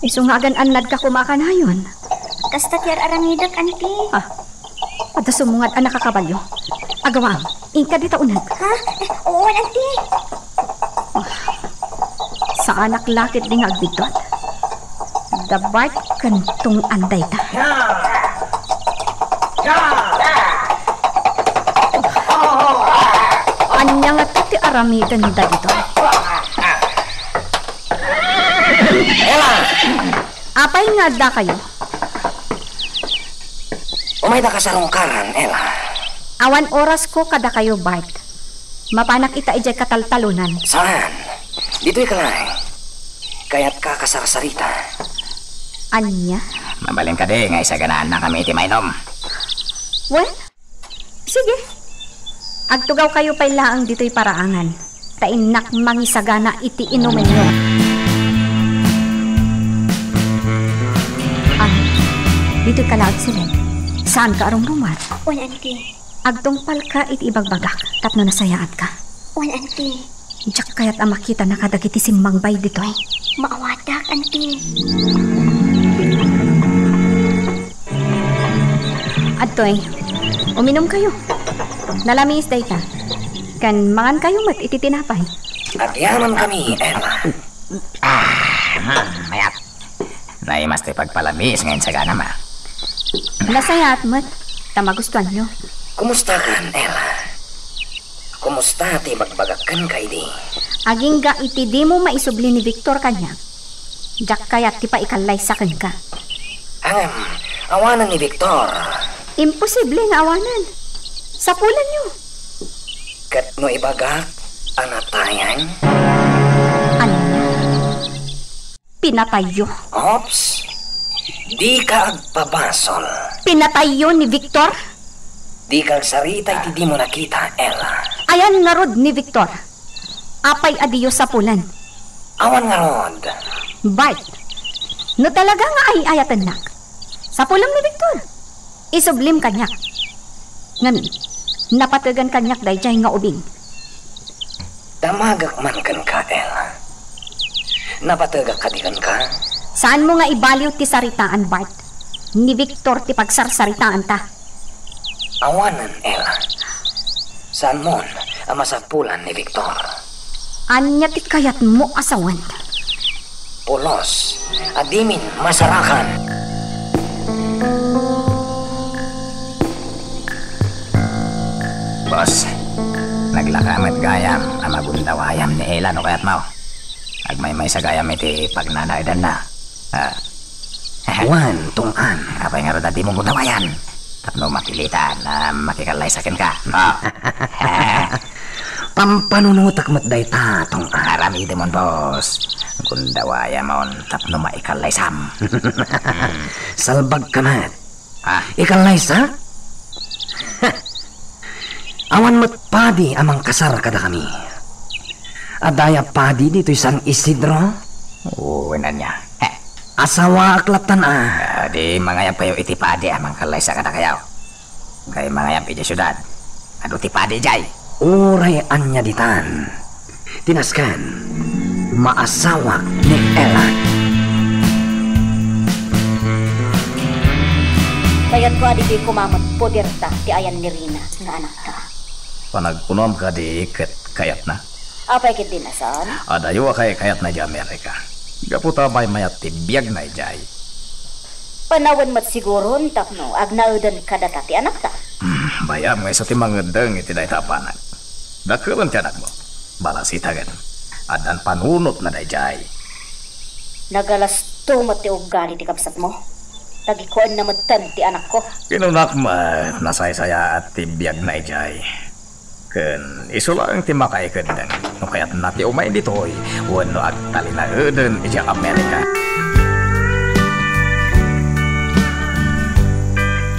Isu nga agan-annadka koma a kanayon. Kasta ti ar-aramidek, Auntie. Ah, adda sumungad a nakakabalio. Agawaam, inka dita uneg. Ha? Eh, oo, Auntie. Ah, saanak la ketdi nga agbiddut. Da Bart ken tungtungna dayta. Ania ngata ti aramidenda ditoy? Ella! Apay nga addakayo? Umayda kasarungkaran, Ella. Awan orasko kadakayo, Bart. Mapanak ita idiay kataltalonan. Saan? Ditoy ka laeng. Kayatka a kasarsarita. Ania? Mabalin kadi nga isaganaannakami iti mainom? Wen, sige. Agtugawkayo pay laeng ditoy paraangan, ta innak mangisagana iti inumenyo. Ah, ditoy ka la agsilen. Saanka a rumrumar. Wen, Auntie. Agtungpalka iti ibagbagak tapno nasayaatka. Wen, Auntie. Diak kayat a makitana kadagiti simmangbay ditoy. Maawatak, Auntie. Adtoy, uminumkayo. Nalamiis dayta. Ken mangankayo met iti tinapay. Agyamankami, Ella. Ah, hmm, mayat. Naimas ti pagpalamiis nga insaganam, a. Nasayaat met, ta magustuanyo. Kumustakan, Ella? Kumusta ti ibagbagak kenka idi? Agingga iti dimo maisubli ni Victor kaniak, diak kayat ti paikallaysa kenka. Ngem, awanen ni Victor. Imposible nga awanen. Sapulanyo. Ket no ibagak a natayan? Ania? Pinatayyo. Oops. Dika agpabasol. Pinatayyo ni Victor? Dika agsarita iti dimo nakita, Ella. Ayan ngarud ni Victor? Apay a diyo sapulen? Awan ngarud. Bart, no talaga nga ay-ayatennak, sapulem ni Victor. Isublim kaniak. Ngem, napategan kaniak daydiay nga ubing. Damagak man kenka, Ella. Napategak kadi kenka? Saanmo nga ibaliw ti saritaan, Bart. Ni Victor ti pagsarsaritaanta. Awanen, Ella. Saanmon a masapulan ni Victor? Ania ti kayatmo a sawen? Pulos a dimin masarakan. Boss, naglaka met gayam a magundawayam ni Ella no kayatmo. Agmaymaysa gayam iti pagnanaedanna. Ah. Wen, tungpaan. Apay ngarud a dimo gundawayam? Tapno mapilitan a makikallaysa kenka. Ah. Pampanunotek met dayta, tungpaan. Aramidemon, boss. Gundawayamon tapno maikallaysam. Salbagka met. Ah. Ikallaysa? Awan met padi a mangkasar kadakami. Adda aya padi ditoy San Isidro? Wen, ania? Heh. Asawaak lattan a. Ah, di mangayabkayo iti padi a mangkallaysa kadakayo. Kay mangayab idiay siudad. Adu ti padi idiay. Uray ania ditan. Ti nasken, maasawak ni Ella. Kayatko a ditoy koma met poderta ti ayan ni Rina nga anakta. Panagkunam kadi ket kayatna? Apay ketdin a saan? Adayo a kaykayatna idiay Amerika. Gapu ta maymayat ti biagna idiay. Panawen met siguron tapno agnaeden kadata ti anakta. Hmm, bayam nga isu ti mangeddeng iti dayta a banag. Dakelen ti anakmo. Balasitagen. Addan panunotna daydiay. Nagalasto met ti ugali ti kabsatmo. Tagikuenna metten ti anakko. Kinunak met, nasaysayaat ti biagna idiay. Ken isu laeng ti makaikeddeng no kayatna ti umay ditoy wenno agtalinaeden idiay Amerika.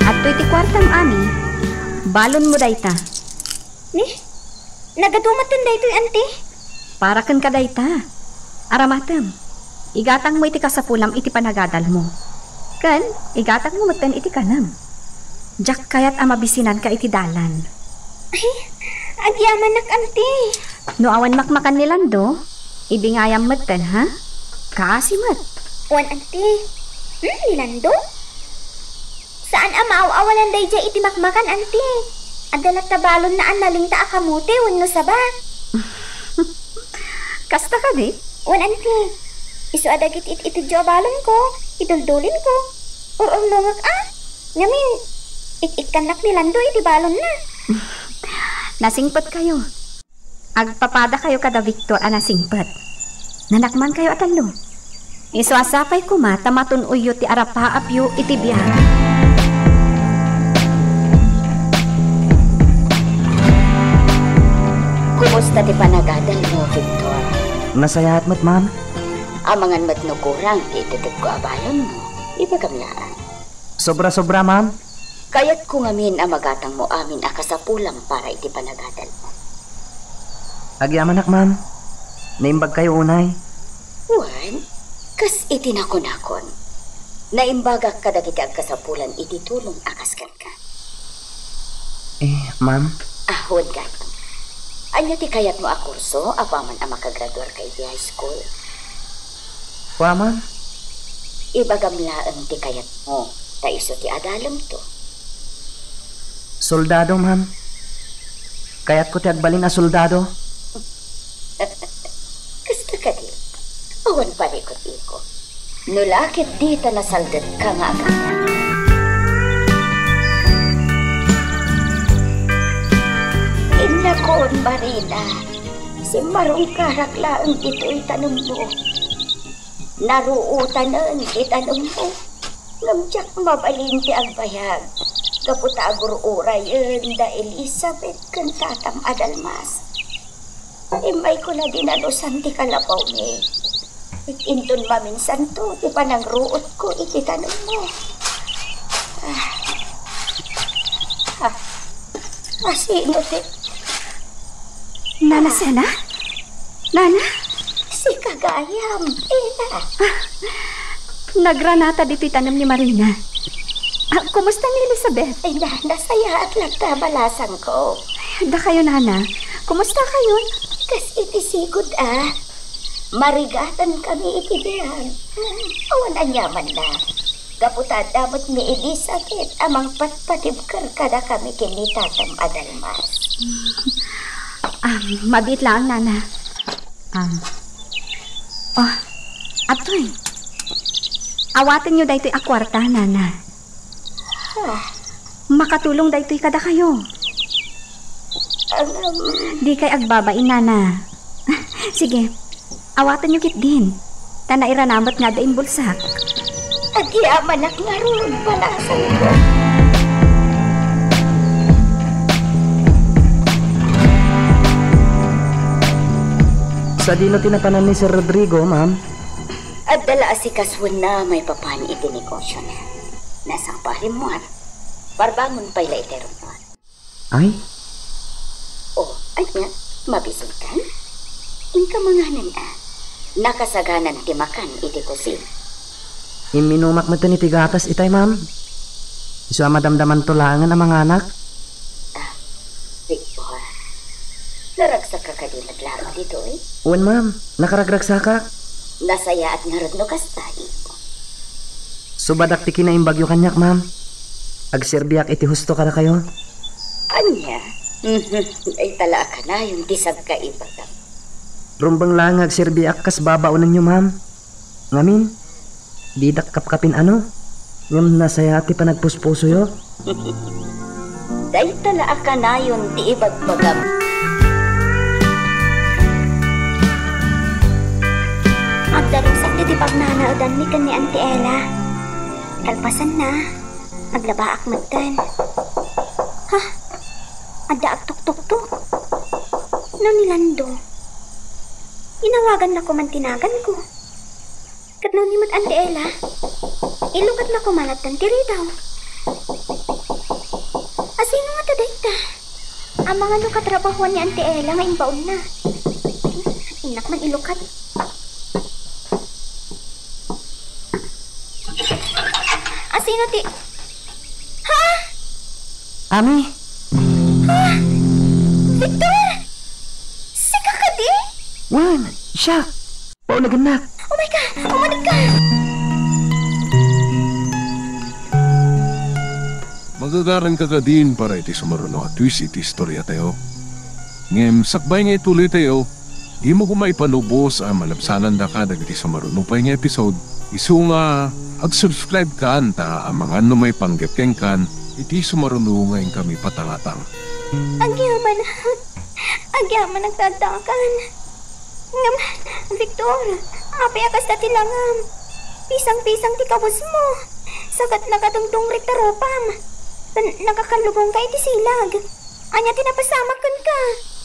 Adtoy ti kuartam, Ami. Balonmo dayta. Ni? Nagadu metten daytoy, Anti? Para kenka dayta. Aramatem. Igatangmo iti kasapulam iti panagadalmo. Ken igatangmo metten iti kanem. Diak kayat a mabisinanka iti dalan. Ay, agyamanak, Anti. No awan makmakan ni Lando, ibingayam metten, ha? Kaasi met. Wen, Anti. Hmm, ni Lando? Saan a maaw-awanan daydiay iti makmakan, Anti. Adda latta balonna a nalingta a kamote wenno saba. Kasta kadi? Wen, Anti. Isu a dagiti it-itedyo a balonko, iduldulinko, ur-urnongek a. Ngamin, ik-ikkannak ni Lando iti balonna. Nasingpetkayo. Agpapadakayo kada Victor a nasingpet. Nanakmankayo a tallo. Isu a sapay koma ta matun-oyyo ti arapaapyo iti biag. Kumusta ti panagadalmo, Victor? Nasayaat met, ma'am. Amangan met no kurang ti itetedko a balonmo. Ibagam laeng. Sobra-sobra, ma'am. Kayatko ngamin a magatangmo amin a kasapulam para iti panagadalmo. Agyamanak, ma'am. Naimbagkayo unay. Wen, kas iti nakunakon, naimbagak kadagiti agkasapulan iti tulong a kas kenka. Eh, ma'am? Ah, wen gayam. Ania ti kayatmo a kurso apaman a makagraduarka iti high school? Wa, ma'am. Ibagam laeng ti kayatmo, ta isu ti adalemto. Soldado, ma'am. Kayatko ti agbalin a soldado. Kasta kadi, awan parikut-ikut. No la ket dita nasaldetka nga agana. Innakon, Marina, simmarungkarak laeng ditoy tanemmo. Naruotanen ti tanemmo. Ngem diak mabalin ti agbayag gapu ta agur-urayen da Elizabeth ken tatam a dalmas. Immayko la dinalusan ti kalapawmi. Inton maminsanto ti panangruotko iti tanemmo. Ah. Ah. Asino ti... Nana Sena? Nana? Sika gayam, Ella. Ah, nagranata ditoy tanem ni Marina. Ah, kumusta ni Elizabeth? Ay, na, nasayaat latta balasangko. Dakayo, Nana. Kumusta kayo? Kas iti sigud, ah. Marigatan kami iti biag. Awan aniaman na. Gapu ta adda met ni Elizabeth a mangpatpatibker kadakami ken ni tatam a dalmas. Ah, mabiit laeng, Nana. Ah. Oh, adtoy. Awatenyo daytoy a kuarta, Nana. Ah. Makatulong daytoy kadakayo. Dikay agbabain, Nana. Sige. Awatenyo ketdin, ta nairanamek nga adda imbulsak. Agyamanak ngarud, panasanko. Sadino ti napanan ni Sir Rodrigo, ma'am? Adda la asikasuenna maipapan iti negosiona. Nasapa rimmuar. Parbangon pay la iti rummuar. Ay? O, ania, mabisinkan? Inka manganen a. Nakasaganan ti makan iti kusina. Imminumak metten iti gatas itay, ma'am. Isu a madamdamanto laengen a manganak. Ah, Victor, naragsakka kadi met laeng ditoy? Wen, ma'am. Nakaragragsakak. Nasayaat ngarud no kasta, Ipo. Subadak ti kinaimbagyo kaniak, ma'am. Agserbiak iti husto kadakayo. Ania? Dayta la a kanayon ti sagkaibagam. Rumbeng laeng nga agserbiak kas babaonenyo, ma'am. Ngamin, didak kapkapin-ano, ngem nasayaat ti panagpuspusoyo. Dayta la a kanayon ti ibagbagam. Agdarusakto ti pagnanaedanmi ken ni Auntie Ella. Kalpasanna, aglabaak metten. Ha? Adda agtuktuktok. No ni Lando? Inawaganna koma ti naganko. Ket no ni met Auntie Ella, ilukatna koma latta ti ridaw. Asino ngata dayta? Amangan no katrabahoan ni Auntie Ella nga imbaonna. Innak man ilukat. Asino ti... Ha? Ami? Ha? Victor? Sika kadi? Wen, siak. Paulagannak. Oh my God! Umanik ka! Magagaranka kadin para iti sumaruno a twist iti istoriatayo. Ngem sakbay nga ituloytayo, dimo koma ipanubos a malabsanandaka dagiti sumaruno pay nga episode. Isu nga ag-subscribe-kan ta amangan no maipanggep kenkan iti sumaruno nga inkami patangatang. Agyamanak. Agyamanak ta addakan. Ngem, Victor, apay a kasta ti langam? Pisang-pisang ti kawesmo. Sagat nakadungdungrit ta rupam. N-, nakakallubongka iti silag. Ania ti napasamak kenka?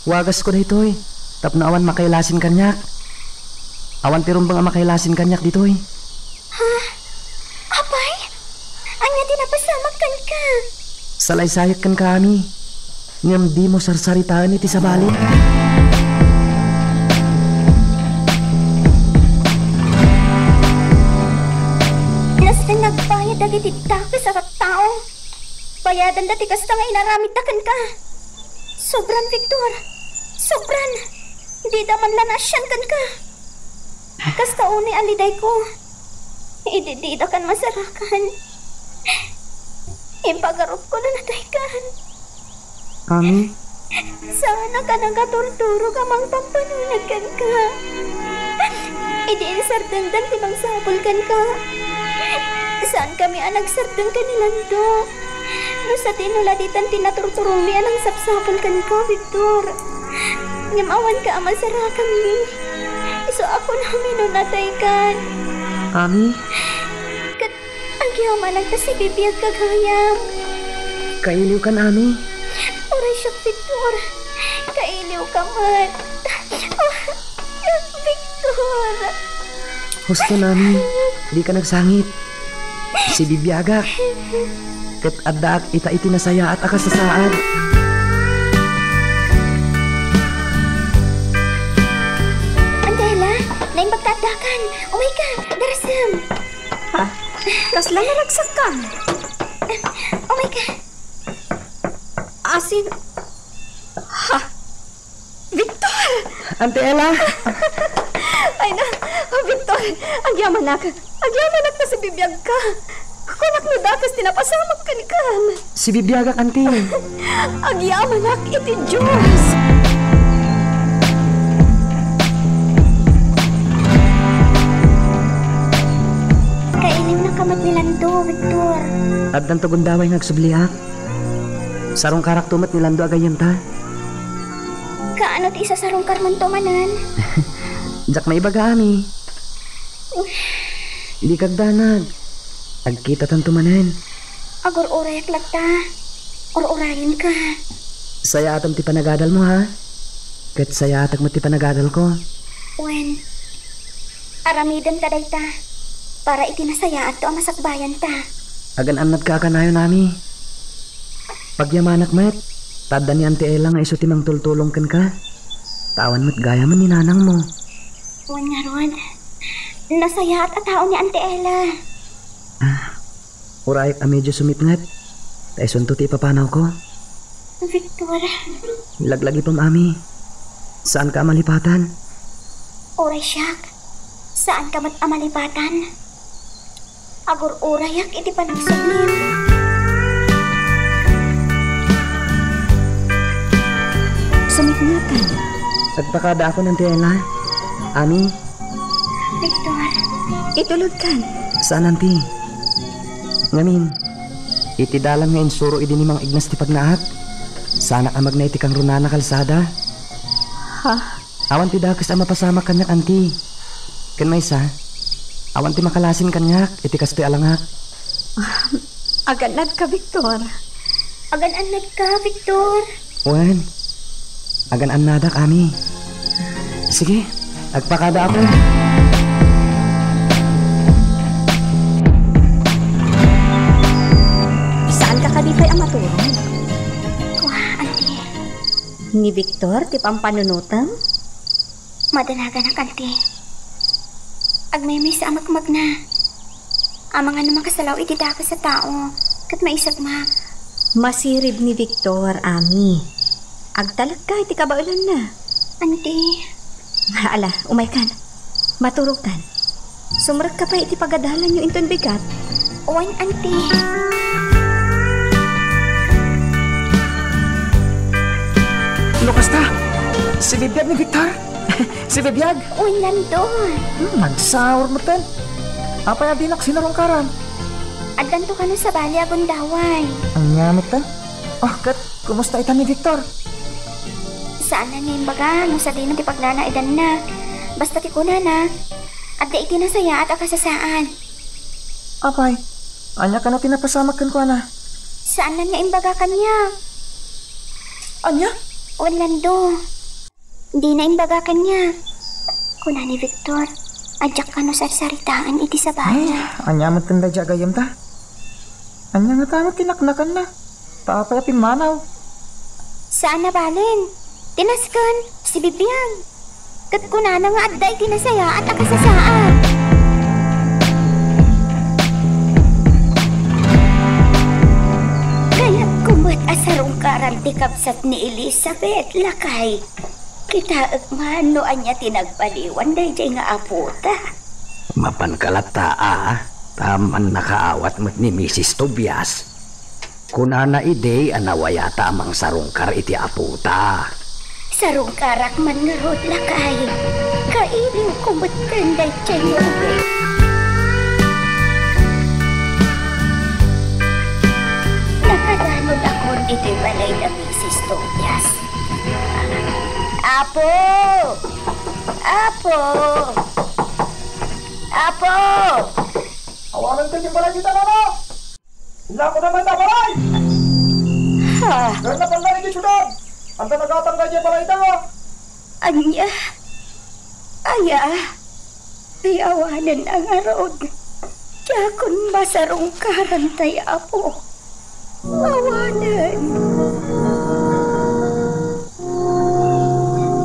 Wagasko daytoy, tapno awan makailasin kaniak. Awan ti rumbeng a makailasin kaniak ditoy. Ha? Apay? Ania ti napasamak kenka? Salaysayek kenka, Ami. Ngem dimo sarsaritaen iti sabali. Nasteng nagbayad dagiti dakes a tattao. Bayadanda ti kasta nga inaramidda kenka. Sobran, Victor. Sobran. Dida man la naasian kenka. Kasta unay a lidayko. Idi didakan masarakan. Impagarupko no nataykan. Ami? Saanak a nakaturturog a mangpampanuneg kenka. Idi insardengdan ti mangsapul kenka, saankami a nagsardeng ken ni Lando. No sadino la ditan ti naturturongmi a nangsapsapul kenka, Victor. Ngem awanka a masarakanmi. Isu a kunami no nataykan. Ami? Ket agyamanak ta sibibiagka gayam. Kailiwkan, Ami. Uray siak, Victor. Kailiwka met. Victor. Husto, Ami. Dika nagsangit. Sibibiagak. Ket addaak ita iti nasayaat a kasasaad. Auntie Ella, naimbag ta addakan. Umayka, darasem. Ha? Kasla naragsakkam? Umayka. Asin? Ha? Victor! Auntie Ella! Ay na, Victor! Agyamanak! Agyamanak ta sibibiagka! Kunak no dakes ti napasamak kenka! Sibibiagak, Auntie! Agyamanak iti Dios! Kailiwnaka met ni Lando, Victor. Addanto gundaway nga agsubliak. Sarungkarakto met ni Lando a gayyemta. Kaano ti isasarungkarmonto manen? Diak maibaga, Ami. Dika agdanag. Agkitatanto manen. Agur-urayak latta. Ur-urayenka. Sayaatem ti panagadalmo, ha? Ket sayaatek met ti panagadalko. Wen, aramidenta dayta para iti nasayaatto a masakbayanta. Agan-annadka a kanayon, Ami. Pagyamanak met, ta adda ni Auntie Ella nga isu ti mangtultulong kenka. Ta awan met gayamen ni nanangmo. Wen ngarud, nasayaat a tao ni Auntie Ella. Ah, urayak a medyo sumitnget. Ta isunto ti ipapanawko. Victor. Laglagipem, Ami. Saanka a malipatan? Uray siak, saanka met a malipatan. Agur-urayak iti panagsublim. Sumitngetan. Agpakadaakon, Auntie Ella. Ami. Victor. Itulodkan. Saan, Auntie? Ngamin, iti dalan nga insuro idi ni Mang Ignas ti pagnaak, saanak a magna iti kangrunana kalsada. Ha? Awan ti dakes a mapasamak kaniak, Auntie. Ken maysa, awan ti makalasin kaniak iti kastoy a langak. Agan-annadka, Victor. Agan-annadka, Victor. Wen, agan-annadak, Ami. Sige, agpakadaakon. Saanka kadi pay a maturog? Kua, Auntie. Ni Victor ti pampanunotem? Madanaganak, Auntie. Agmaymaysa a magmagna. Amangan a makasalaw iti dakes a tao, ket maisagmak. Masirib ni Victor, Ami. Agtalekka iti kabaelanna. Auntie. Ala, umaykan. Maturogkan. Sumrekka pay iti pagadalanyo inton bigat. Wen, Auntie. No kasta, sibibiag ni Victor? Sibibiag? Wen, Lando. Hmm, nagsaur metten. Apay a dinak sinarungkaran? Addanto kano sabali a gundaway. Ania metten? Oh, ket kumusta ita ni Victor? Saan a niya imbaga no sadino ti pagnanaidanna. Basta ti kunana, adda iti nasayaat a kasasaad. Apay, ania kano ti napasamak kenkuana? Saan a niya imbaga kaniak. Ania? Wen, Lando. Dina imbaga kaniak. Kuna ni Victor, a diak kano sarsaritaen iti sabali. Ay, ania metten daydiay a gayyemta? Ania ngata met ti naknakanna? Ta apay a pimmanaw? Saan a balen. Ti nasken, sibibiag. Ket kunana nga adda iti nasayaat a kasasaad. Kayatko met a sarungkaran ti kabsat ni Elizabeth, lakay. Kitaek man no ania ti nagbaliwan daydiay nga apota. Mapanka latta a, ta mannakaawat met ni Misis Tobias. Kunana idi a nawayata a mangsarungkar iti apota. Sarungkarak man ngarud, lakay. Kailiwko metten daydiay nga ubing. Nakadanonakon iti balay da Misis Tobias. Apo! Apo! Apo! Awanen ti balay dita, Nana! Inlako na man ta balay! Ha? Kaya na pala iti syudad! Anta nagatang daydiay balay da! Ania? Aya? Ay, awanen a ngarud. Diakon masarungkaran tay apo. Awanen.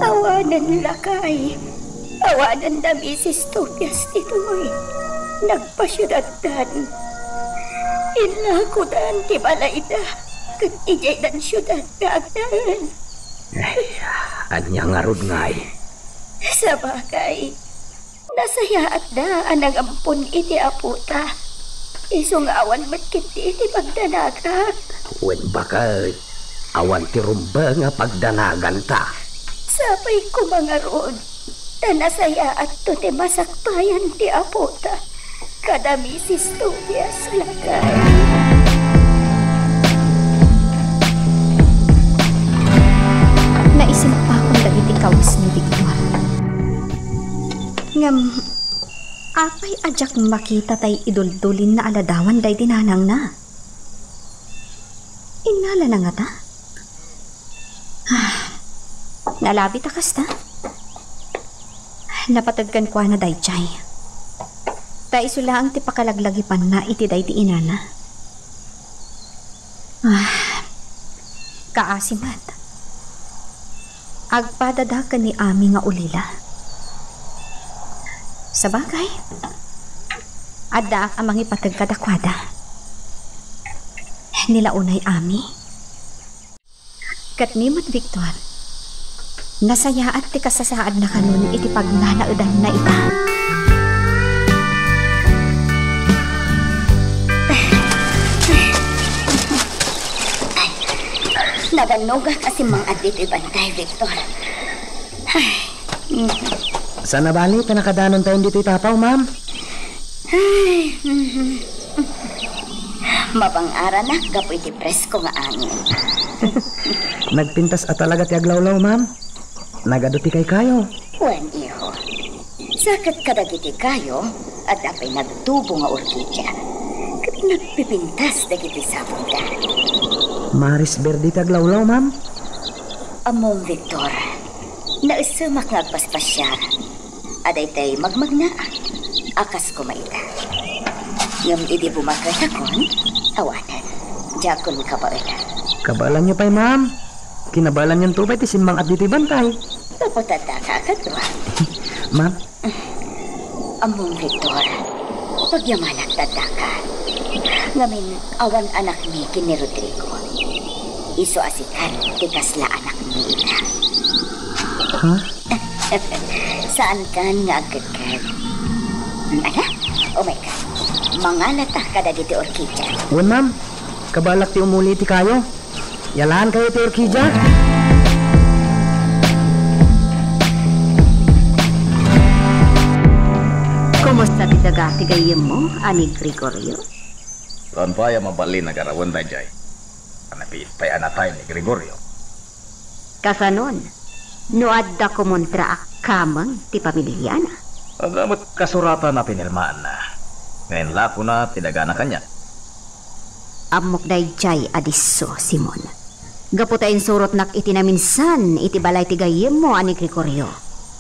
Awanen, lakay. Awanen da Misis Tobias ditoy. Nagpasiudaddan. Inlakodan ti balayda ket idiaydan siudad nga agnaed. Ay, ania ngarud ngay? Sabagay, nasayaatda a nangampon iti apota. Isu nga awan met ketdi iti pagdanagak. Wen baket, awan ti rumbeng a pagdanaganta. Sapay koma ngarud, ta nasayaatto ti masakbayan ti apota kada Misis Tobias, lakay. Naisimpakon dagiti kawes ni Victor. Ngem, apay a diak makita tay iduldulin na aladawan daydi nanangna? Innalana ngata? Ah, nalabi ta kasta? Napateg kenkuana daydiay. Ta isu laeng ti pakalaglagipanna iti daydi inana. Ah, kaasi met. Agpadada ken ni Ami nga ulila. Sabagay, addaak a mangipateg kadakuada. Ni la unay Ami. Ket ni met Victor, nasayaat ti kasasaadna kanon iti pagnanaedanna ita. Nabannogak a simmang-at ditoy bantay, Victor. Ay, mm. Saan a bali ta nakadanontayon ditoy tapaw, ma'am? Ay, mm. Mabang-aranak gapu iti presko nga angin. Nagpintas a talaga ti aglawlaw, ma'am. Nagadu ti kaykayo. Wen, iho. Sa ket kadagiti kayo, adda pay nagtubo nga orkidia. Ket nagpipintas dagiti sabongda. Maris Verde ti aglawlaw, ma'am. Ammom, Victor, naesemak nga agpaspasiar. A daytay magmagna a kas koma ita. Ngem idi bumakketakon, awanen. Diakon kabaelan. Kabaelanyo pay, ma'am? Kinabaelanyon to pay ti simmang-at ditoy bantay. Tapot adda ka kadua. Ma'am? Ammom, Victor, pagyamanak daddaka. Ngamin, awan anakmi ken ni Rodrigo. Isu a sikan ti kasla anakmi ita. Ha? Saankan nga agkekked. Ala, umayka. Mangalata kadagiti orkidia. Wen, ma'am. Kabaelak ti umuli iti kayo. Yalaan kayo ti orkidia? Kumusta ti daga ti gayyemmo, Ani Gregorio? Saan pay a mabalin a garawen daydiay? Nabiit pay a natay ni Gregorio. Kasanon, no adda kumontra a kameng ti pamiliana? Adda met kasuratan a pinirmaanna. Nga inlakona ti dagana kaniak. Ammok daydiay a disso, Simon. Gapu ta insurotnak iti naminsan iti balay ti gayyemmo a ni Gregorio.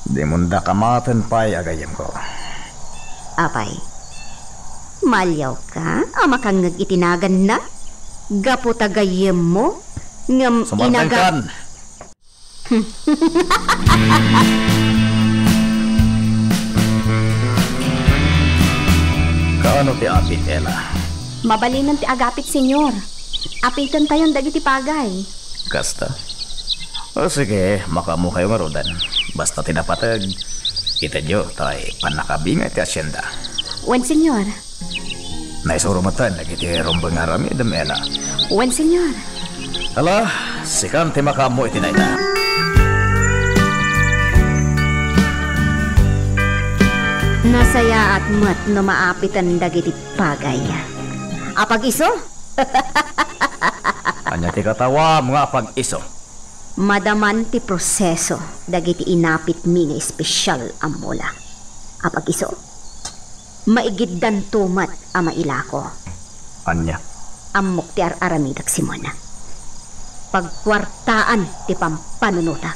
Dimon da kamaten pay a gayyemko. Apay, maaliawka a makangngeg iti naganna? Gapu ta gayyemmo, ngem inaga- Sumartenkan! Kaano ti apit, Ella? Mabalinen ti agapit, Senyor. Apitentayon dagiti pagay. Kasta? O sige, makaammokayo ngaruden. Basta ti napateg, itedyo tay pannakabingay ti asienda. Wen, Senyor. Naisuro metten dagiti rumbeng nga aramidem, Ella. Wen, Senyor. Ala, sikan ti makaammo iti dayta. Nasayaat met no maapiten dagiti pagay. Apag-isu? Ania ti katawam nga apag-isu? Madaman ti proseso dagiti inapitmi nga espesial a mula. Apag-isu? Maigiddanto met a mailako. Ania? Ammok ti ar-aramidek, Simon. Pagkuartaan ti pampanunotak.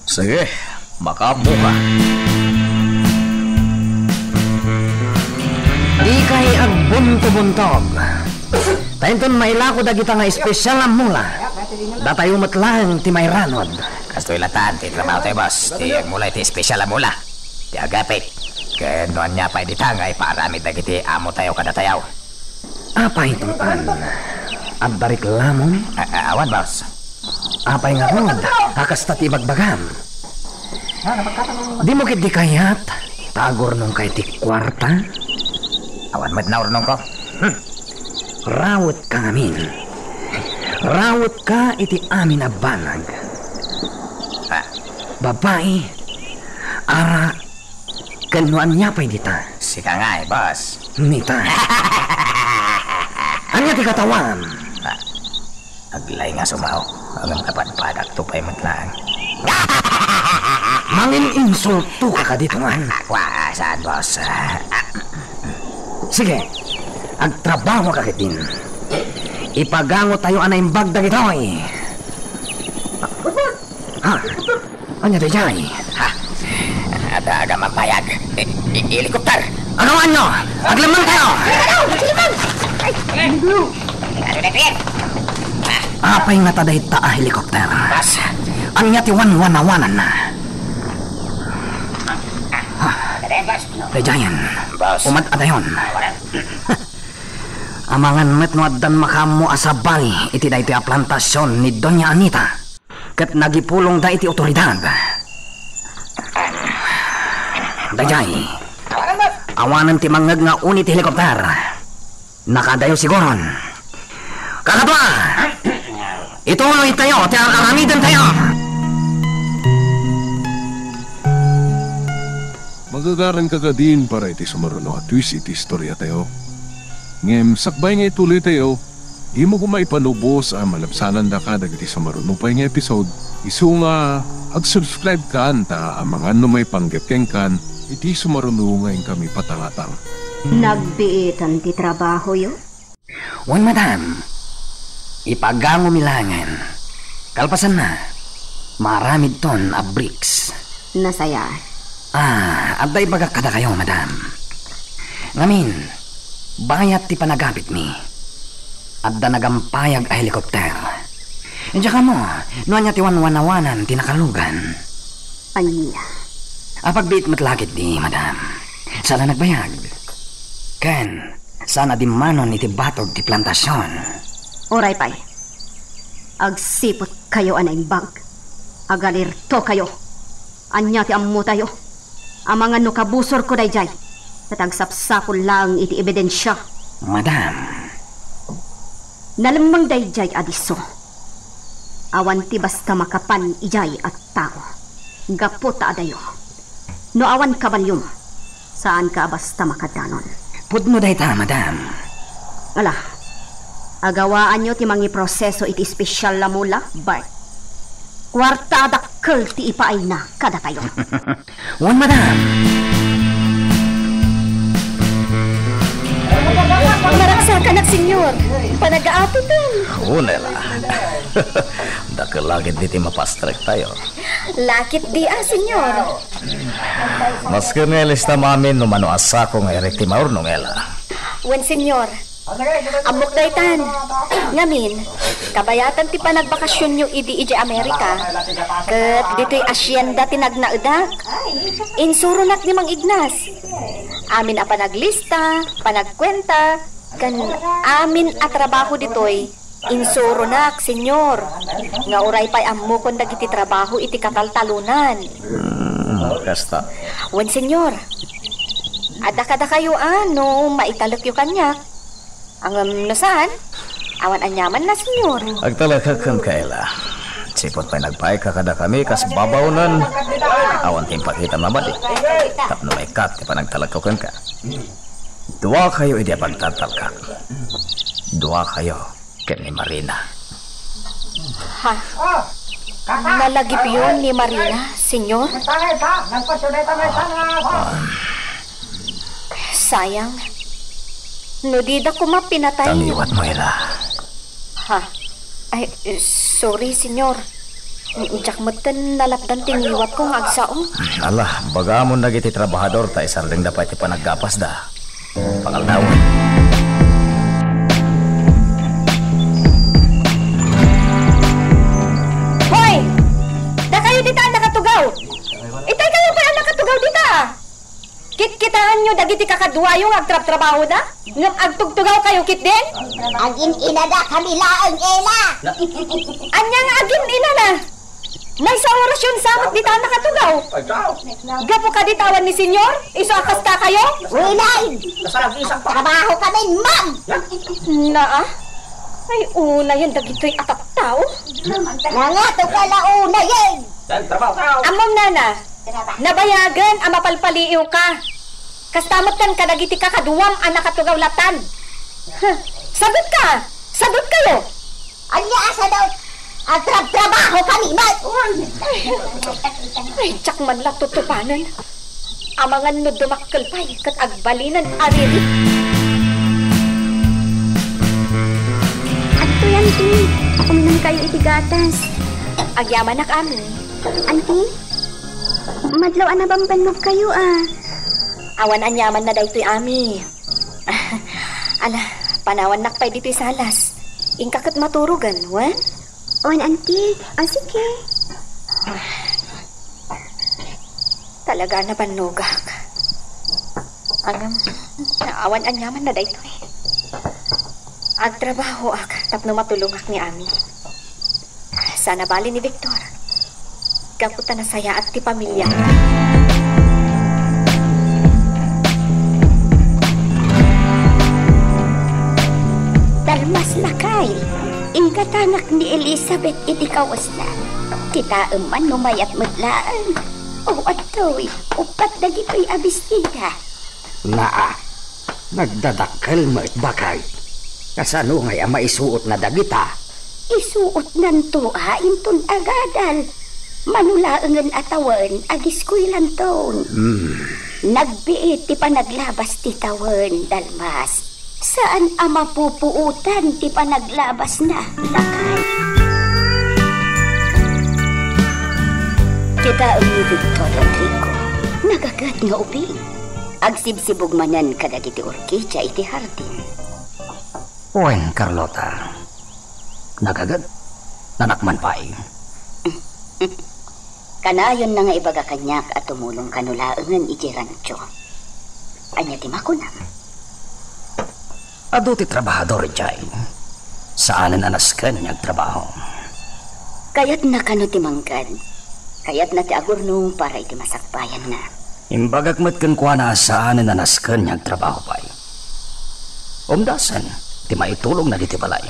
Sige, makaammoka. Dikay agbuntobuntog. Ta inton mailako dagita nga espesial a mula, datayo met laeng ti mairanod. Kastoy latta ti trabahotayo, boss. Ti agmula iti espesial a mula. Ti agapit. Ken no ania pay dita nga ipaaramid dagiti amotayo kadatayo. Apay, Tungpan? Adda reklamom? A-, a-, awan, boss. Apay ngarud a kasta ti ibagbagam? Dimo ketdi kayat ta agurnongka iti kuarta? Awan met naurnongko. Hmm. Rawetka ngamin. Rawetka iti amin a banag. Ah. Babai, ara, ken no ania pay dita. Sika ngay, boss. Nita. Ania ti katawam? Ah. Aglay nga sumaok, ngem napadpadakto pay met laeng. Mangin-insulto ka kadi, Tungan? Kua, saan, boss? Sige, agtrabaho ka ketdin. Ipagangotayo a naimbag dagitoy. Ha? Ania daydiay? Ha? Adda agam a payag. I-, i-, helicopter! Agawanyo! Aglammangtayo! Ano? Sino ka? Ay! Ano na, Pierre? Apay ngata dayta a helicopter? Boss. Ania ti wanwanawananna? Daydiayen. Boss. Umad-adayon. Amangan met no addan makaammo a sabali iti daytoy a plantasion ni Doña Anita. Ket nagipulongda iti awtoridad. Daydiay, awanen ti mangngeg nga uni ti helikopter. Nakadayo siguron. Kakadua, ituloytayo ti ar-aramidentayo. Magagaranka kadin para iti sumaruno a twist iti istoriatayo. Ngem sakbay nga ituloytayo, dimo koma ipalubos a malabsanandaka dagiti sumaruno pay nga episode, isu nga ag-subscribekan ta amangan no maipanggep kenkan iti sumaruno nga inkami patangatang. Nagbiitan ti trabahoyo? Wen, madam. Ipagangomi laengen. Kalpasanna, maaramidton a bricks. Nasayaat. Ah, adda ibagak kadakayo, madam. Ngamin, bayat ti panagapitmi. Adda nagampayag a helikopter. Diak ammo no ania ti wanwanawanan ti nakalugan. Ania? Apagbiit met la ketdi, madam. Saan a nagbayag. Ken, saan a dimmanon iti batog ti plantasion. Uray pay, agsiputkayo a naimbag. Agalirtokayo. Ania ti ammotayo? Amangan no kabusorko daydiay, ket agsapsapul laeng iti ebidensia. Madam. Nalemmeng daydiay a disso. Awan ti basta makapan idiay a tao. Gapu ta adayo. No awan kabaliom, saanka a basta makadanon. Pudno dayta, madam. Ala, agawaanyo ti mangiproseso iti espesyal a mula, Bart. Kuarta a dakkel ti ipaayna kadatayo. Wen, madam. Maragsakanak, senyor. Panagaapitan. Unay la. Dakkel la ketdi ti mapastrektayo. La ketdi a, senyor. Masken nga ilistam amin no mano a sako nga irek ti maurnong, Ella. Wen, senyor. Ammok daytan. Ngamin, kabayatan ti panagbakasionyo idi idiay Amerika, ket ditoy asienda ti nagnaedak. Insuronak ni Mang Ignas. Amin a panaglista, panagkuenta, ken amin a trabaho ditoy, insuronak, senyor, nga uray pay ammokon dagiti trabaho iti kataltalonan. Hmm, kasta. Wen, senyor. Adda kadakayo a no maitalekyo kaniak. Ngem no saan, awan aniamanna, senyor. Agtalekek kenka, Ella. Sipud pay nagpaayka kadakami kas babaonen, awan ti impakitam a madi. Tapno maikkat ti panagtalekko kenka. Duakayo idi a pagtatalkak. Duakayo ken ni Marina. Ha? Nalagipyo ni Marina, senyor? Sayang. No dida koma pinatay. Tangiwatmo, Ella. Ha? Ay, sorry, senyor. Diak metten nalapdan ti ngiwatko nga agsao. Ala, bagamon dagiti trabahador ta isardengda pay ti panaggapasda. Pangaldawen. Hoy! Dakayo dita a nakatugaw! Itay kayo pay a nakatugaw dita! Kitkitaenyo dagiti kakaduayo nga agtrabtrabahoda, ngem agtugtugawkayo ketdin? Agin-inadakami laeng, Ella. Ania nga agin-inana? Maysa a orasyon sa met dita a nakatugaw. Gapu kadi ta awan ni Senyor, isu a kastakayo? Unay! Trabahokamin, ma'am! Naa? Ay, unayen dagitoy a tattao. Nangato ka la unayen! Ammom, nana, nabayagen a mapalpaliiwka. Kasta met ken kadagiti kakaduam a nakatugaw latan. Huh, sagutka! Sagutkayo! Ania a sadaw? Agtrabtrabaho kami met. Ay, diak man la tutupanen. Amangan no dumakkel pay ket agbalinen a riri. Adtoy, Auntie. Uminumkayo iti gatas. Agyamanak, Ami. Auntie, madlaw a nabambannogkayo, a. Awan aniamanna daytoy, Ami. Ala, panawannak pay ditoy salas. Inka ket maturogen, wen? Wen, Auntie. O, sige. Talaga, nabannogak. Ngem, awan aniamanna daytoy. Agtrabahoak tapno matulongak ni Ami. Saan a bali ni Victor. Gapu ta nasayaat ti pamiliana. Dalmas, lakay, igatangak ni Elizabeth iti kawesna. Kitaem man no mayat met laeng. O, adtoy, uppat dagitoy a bestida. Naa, nagdadakkel met, baket. Kasano ngay a maisuotna dagita? Isuotnanto a inton agadal. Mano laengen a tawen, agiskuelanton. Hmm. Nagbiit ti panaglabas ti tawen, Dalmas. Saan a mapupuotan ti panaglabasna, lakay. Kitaem ni Victor, Rodrigo, nagaget nga ubing. Agsibsibug manen kadagiti orkidia iti hardin. Wen, Carlota. Nagaget. Nanak man pay. Kanayonna nga ibaga kaniak a tumulong kano laengen idiay rancho. Ania ti makunam? Adu ti trabahador idiay. Saanen a nasken nga agtrabaho. Kayatna kano ti manggad. Kayatna ti agurnong para iti masakbayanna. Imbagak met kenkuana a saanen a nasken nga agtrabaho pay. Umdasen ti maitulongna ditoy balay.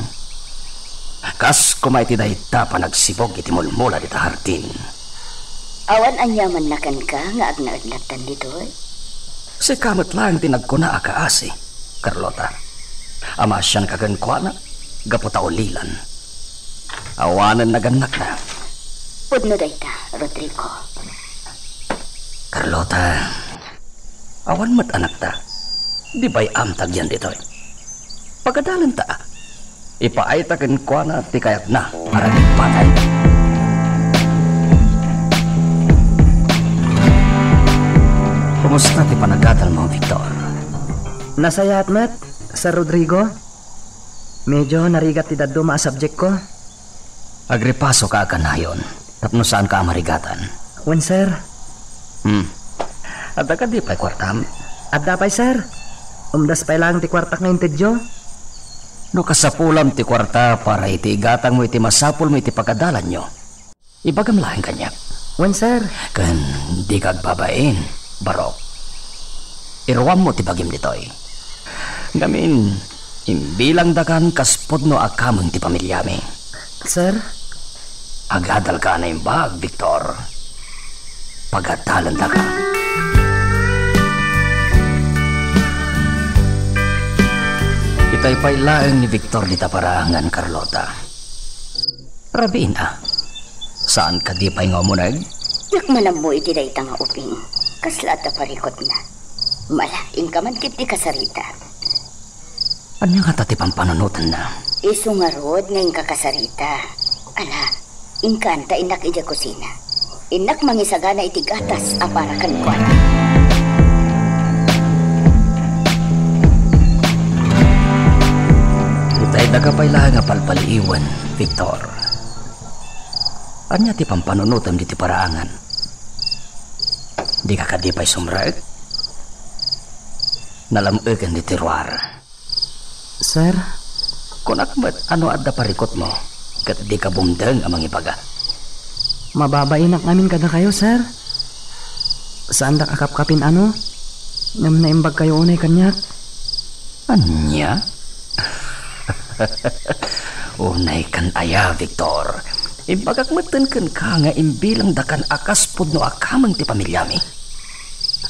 Kas koma iti dayta panagsibug iti mulmula dita hardin. Awan aniamanna kenka nga agnaed lattan ditoy? Sika met laeng ti nagkuna a kaasi, Carlota. Amasianka kenkuana gapu ta ulilan. Awanen nagannakna. Pudno dayta, Rodrigo. Carlota, awan met anakta. Di pay amta agyan ditoy. Pagadalenta. Ipaayta kenkuana ti kayatna a ragpatay. Kumusta ti panagadalmo, Victor? Nasayaat met, Sir Rodrigo. Medyo narigat ti dadduma a subject ko. Agripasoka a kanayon tapno saanka a marigatan. Wen, sir. Hmm. Adda kadi pay kuartam? Adda pay, sir. Umdas pay laeng ti kuartak nga intedyo. No kasapulam ti kuarta para iti igatangmo iti masapulmo iti pagadalanyo, ibagam laeng kaniak. Wen, sir. Ken dika agbabain, Barok. Iruammo ti bagim ditoy. Ngamin, imbilangdakan kas pudno a kameng ti pamiliami. Sir? Agadalka a naimbag, Victor. Pagadalandaka. Itay pay laeng ni Victor dita paraangan, Carlota. Rabiin a. Saan kadi pay nga umuneg? Diak man ammo iti dayta nga ubing. Kasla adda parikutna. Mala, inka man ketdi kasarita. Ania ngata ti pampanunotenna? Isu ngarud nga inka kasarita. Ala, inkan ta innak idiay kusina. Innak mangisagana iti gatas a para kenkuana. Itay daka pay laeng a palpaliiwen, Victor. Ania ti pampanunotem diti paraangan? Dika kadi pay sumrek? Nalam-eken ditoy ruar. Sir? Kunak met a no adda parikutmo, ket dika bumdeng a mangibaga. Mababainak ngamin kadakayo, sir. Saandak a kapkapin-ano, ngem naimbagkayo unay kaniak. Ania? Unaykan aya, Victor? Imbagak metten kenka nga imbilangdakan a kas pudno a kameng ti pamiliami.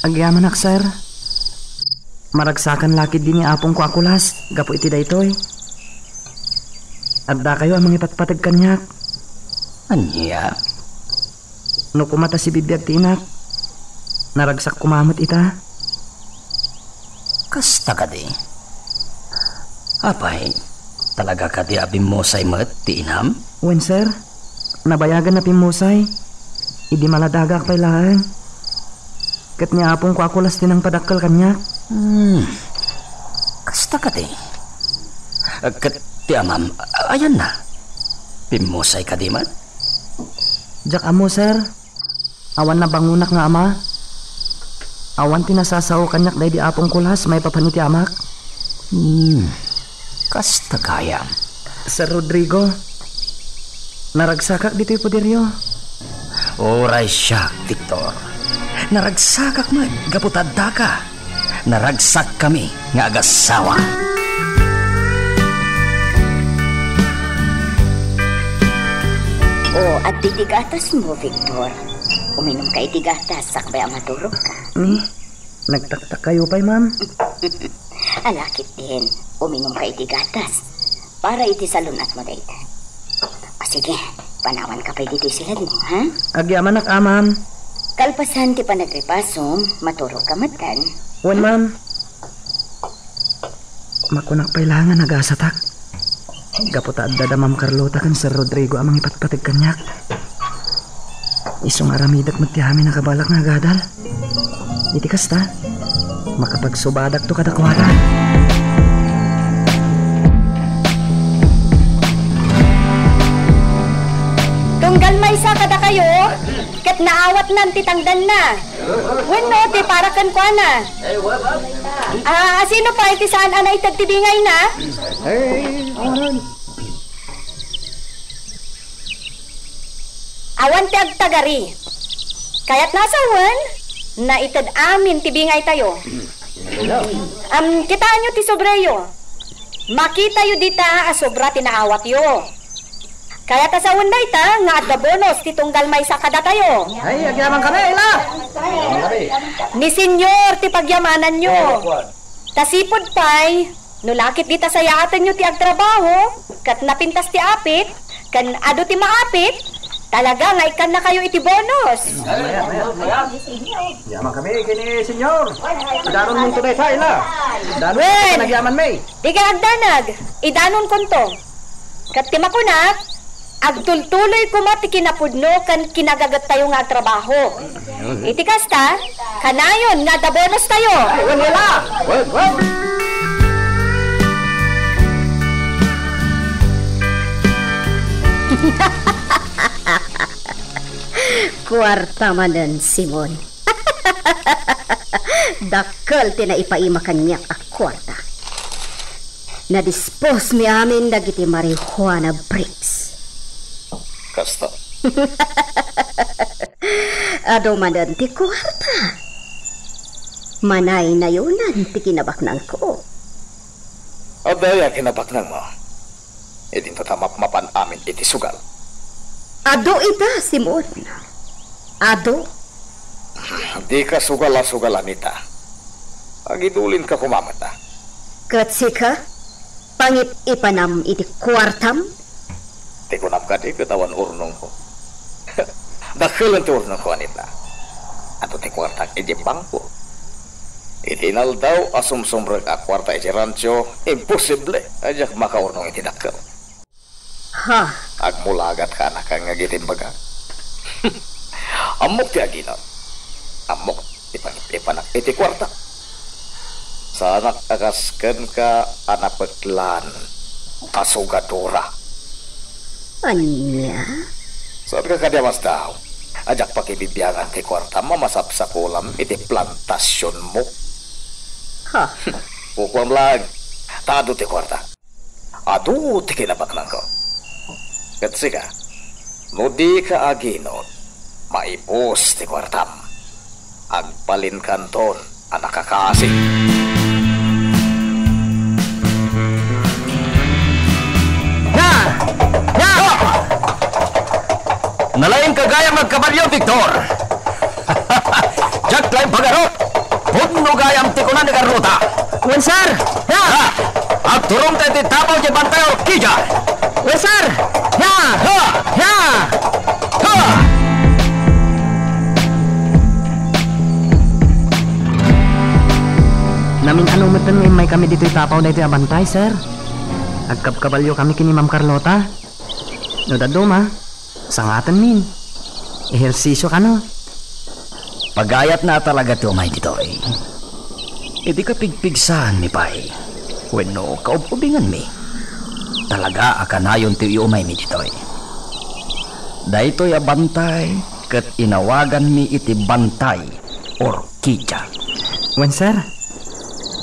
Agyamanak, sir. Maragsakan la ketdi ni apongko a kulas gapu iti daytoy. Addakayo a mangipatpateg kaniak. Ania? No koma ta sibibiag ti inak, naragsak koma met ita. Kasta kadi? Apay, talaga kadi a bimmusay met ti inam? Wen, sir. Nabayagan a pimmusay. Idi maladagak pay laeng. Ket ni apongko a kulas ti nangpadakkel kaniak. Hmm. Kasta kadi? Ket ti amam, ayanna? Pimmusay kadi met? Diak ammo, sir. Awan nabangonak nga ama. Awan ti nasasao kaniak daydi apong kulas maipapan iti amak. Hmm. Kasta gayam. Sir Rodrigo, naragsakak ditoy poderyo. Uray siak, Victor. Naragsakak met gapu ta addaka. Naragsakkami nga agasawa. O, adda iti gatasmo, Victor. Uminumka iti gatas sakbay a maturogka. Ni, nagtaktakayo pay, ma'am? Ala ketdin, uminumka iti gatas. Para iti salun-atmo dayta. O sige, panawanka pay ditoy siledmo, ha? Agyamanak, a, ma'am. Kalpasan ti panagripasom, maturogka metten. Wen, ma'am. Makunak pay laeng a nagasatak. Gapu ta adda da Ma'am Carlota ken Sir Rodrigo a mangipatpateg kaniak. Isu nga aramidek met ti amin a kabalak nga agadal. Iti kasta, makapagsubadakto kadakuada. Tunggal maysa kadakayo, ket naawatnan ti tangdanna. Wenno, ti para kenkuana. Ah, sino pay ti saan a naited ti bingayna? Ay, awan. Awan ti agtagari. Kayatna a sawen, naited amin ti bingaytayo. Am, kitaenyo ti sobreyo. Makitayo dita a sobra ti naawatyo. Kayat a sawen dayta nga adda bonus ti tunggal maysa kadatayo. Ay, agyamankami, Ila! Ni Señor ti pagyamananyo. Ta sipud pay, no lakit dita sayaatenyo ti agtrabaho, ket napintas ti apit, ken adu ti maapit, talaga nga ikkannakayo iti bonus. Agyamankami ken ni Señor. Idanonmonto dayta, Ila. Idanon Wen! Nagyamanmi. Dika agdanag, idanonkonto. Ket ti makunak, agtultuloy koma ti kinapudno ken kinagagettayo nga agtrabaho. Iti kasta, kanayon nga adda bonustayo. Wen, Ila! Wen, wen! Kuarta manen, Simon. Dakkel ti naipaima kaniak a kuarta. Nadisposmi amin dagiti marijuana bricks. Kasta. Adu manen ti kuarta. Manaynayonan ti kinabaknangko. Adda aya kinabaknangmo? Idinto ta mapmapan amin iti sugal. Adu ita, Simon. Adu. Dika sugal a sugal, Anita. Agidulinka koma met, a. Ket sika, pangip-ipanam iti kuartam? Ti kunam kadi ket awan urnongko. Dakkelen ti urnongko, Anita. Adu ti kuartak idiay bangko. Iti inaldaw a sumsumrek a kuarta iti rancho, imposible a diak makaurnong iti dakkel. Ha? Agmulagatka, anakan, nga agitimbagak. Ammok ti aginot. Ammok ti pangipanak iti kuarta. Saanak a kas kenka a napeklan a sugadora. Ania? Saanka kadi a masdaw a diak pakibibiangan ti kuartam a masapsakulam iti plantasionmo? Ha? Kukuam laeng, ta adu ti kuarta. Adu ti kinabaknangko. Ket sika, no dika aginot, maibus ti kuartam. Agbalinkanton a nakakasi. Na! Na! Nalaingka gayam agkabalio, Victor! Diak laeng pagarup! Pudno gayam ti kuna ni Carlota! Wen, sir! Ha! Agturongta iti tapaw ti Bantay Orquídea! Yes, sir! Ya! Ha! Ya! Ha! Namin-ano metten nga immaykami ditoy tapaw daytoy a bantay, sir. Agkabkabalio kami ken ni Ma'am Carlota. No dadduma, sangatenmin. Ehersisio kano. Pagayatna a talaga ti umay ditoy. Idi kapigpigsaanmi pay wenno kaub-ubinganmi, talaga a kanayon ti iumaymi ditoy. Daytoy a bantay ket inawaganmi iti Bantay Orquídea. Wen, sir.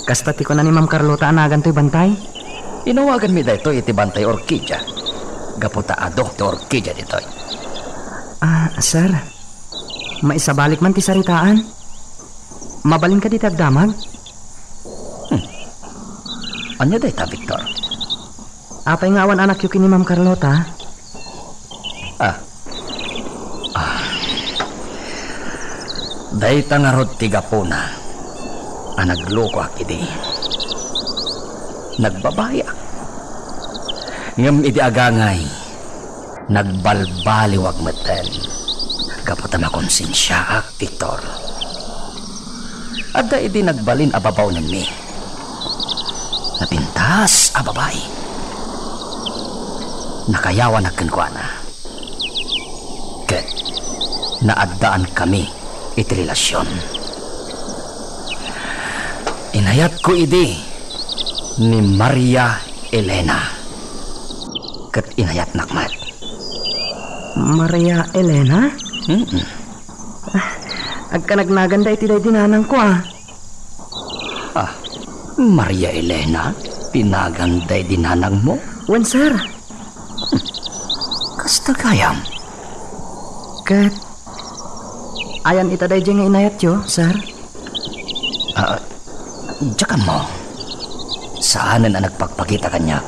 Kasta ti kuna ni Ma'am Carlota a nagantoy bantay? Inawaganmi daytoy iti Bantay Orquídea gapu ta adu ti orquídea ditoy. Ah, sir. Maisabalik man ti saritaan. Mabalin kadi ti agdamag? Hmm. Ania dayta, Victor? Apay nga awan anakyo ken ni Ma'am Carlota? Ah. Ah. Dayta ngarud ti gapuna a naglukoak idi. Nagbabaiak. Ngem idi agangay, nagbalbaliwak metten gapu ta makonsensiaak, Victor. Adda idi nagbalin a babaonenmi. Napintas a babai. Nakayawanak kenkuana. Ket naaddaan kami iti relasion. Inayatko idi ni Maria Elena. Ket inayatnak met. Maria Elena? Mm-mm. Ah, agkanagnagan daydi nanangko, ah. Ah, Maria Elena, ti nagan daydi nanangmo? Wen, sir. Hmm. Kasta gayam. Ket, ayan ita daydi nga inayatyo, sir? Ah, diak ammo. Saanen a nagpakpakita kaniak.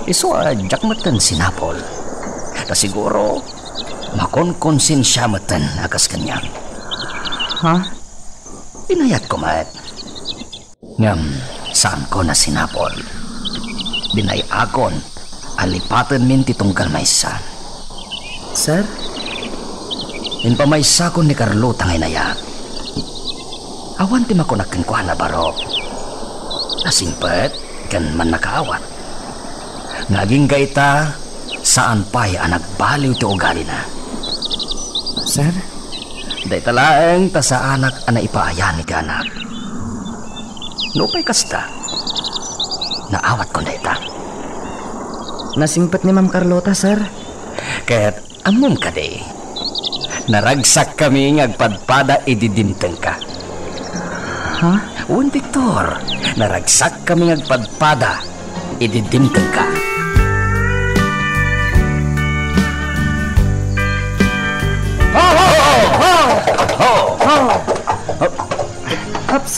Isu a diak metten sinapol. Ta siguro, makonkonsensia metten a kas kaniak. Ha? Inayatko met. Ngem saanko a sinapol. Binay-akon a lipatenmin ti tunggal maysa. Sir? Impamaysakon ni Carlota nga inayat. Awan ti makunak kenkuana barok. Nasingpet ken mannakaawat. Nga agingga ita, saan pay a nagbaliw ti ugalina. Sir? Dayta laeng ta saanak a naipaayaniganak. Nupay kasta, naawatkon dayta. Nasingpet ni Ma'am Carlota, sir. Ket ammom kadi, naragsakkami nga agpadpada idi dimtengka. Ha? Wen, Victor, naragsakkami nga agpadpada idi dimtengka. Ho, ho, ho! Ho! Ho! Ups.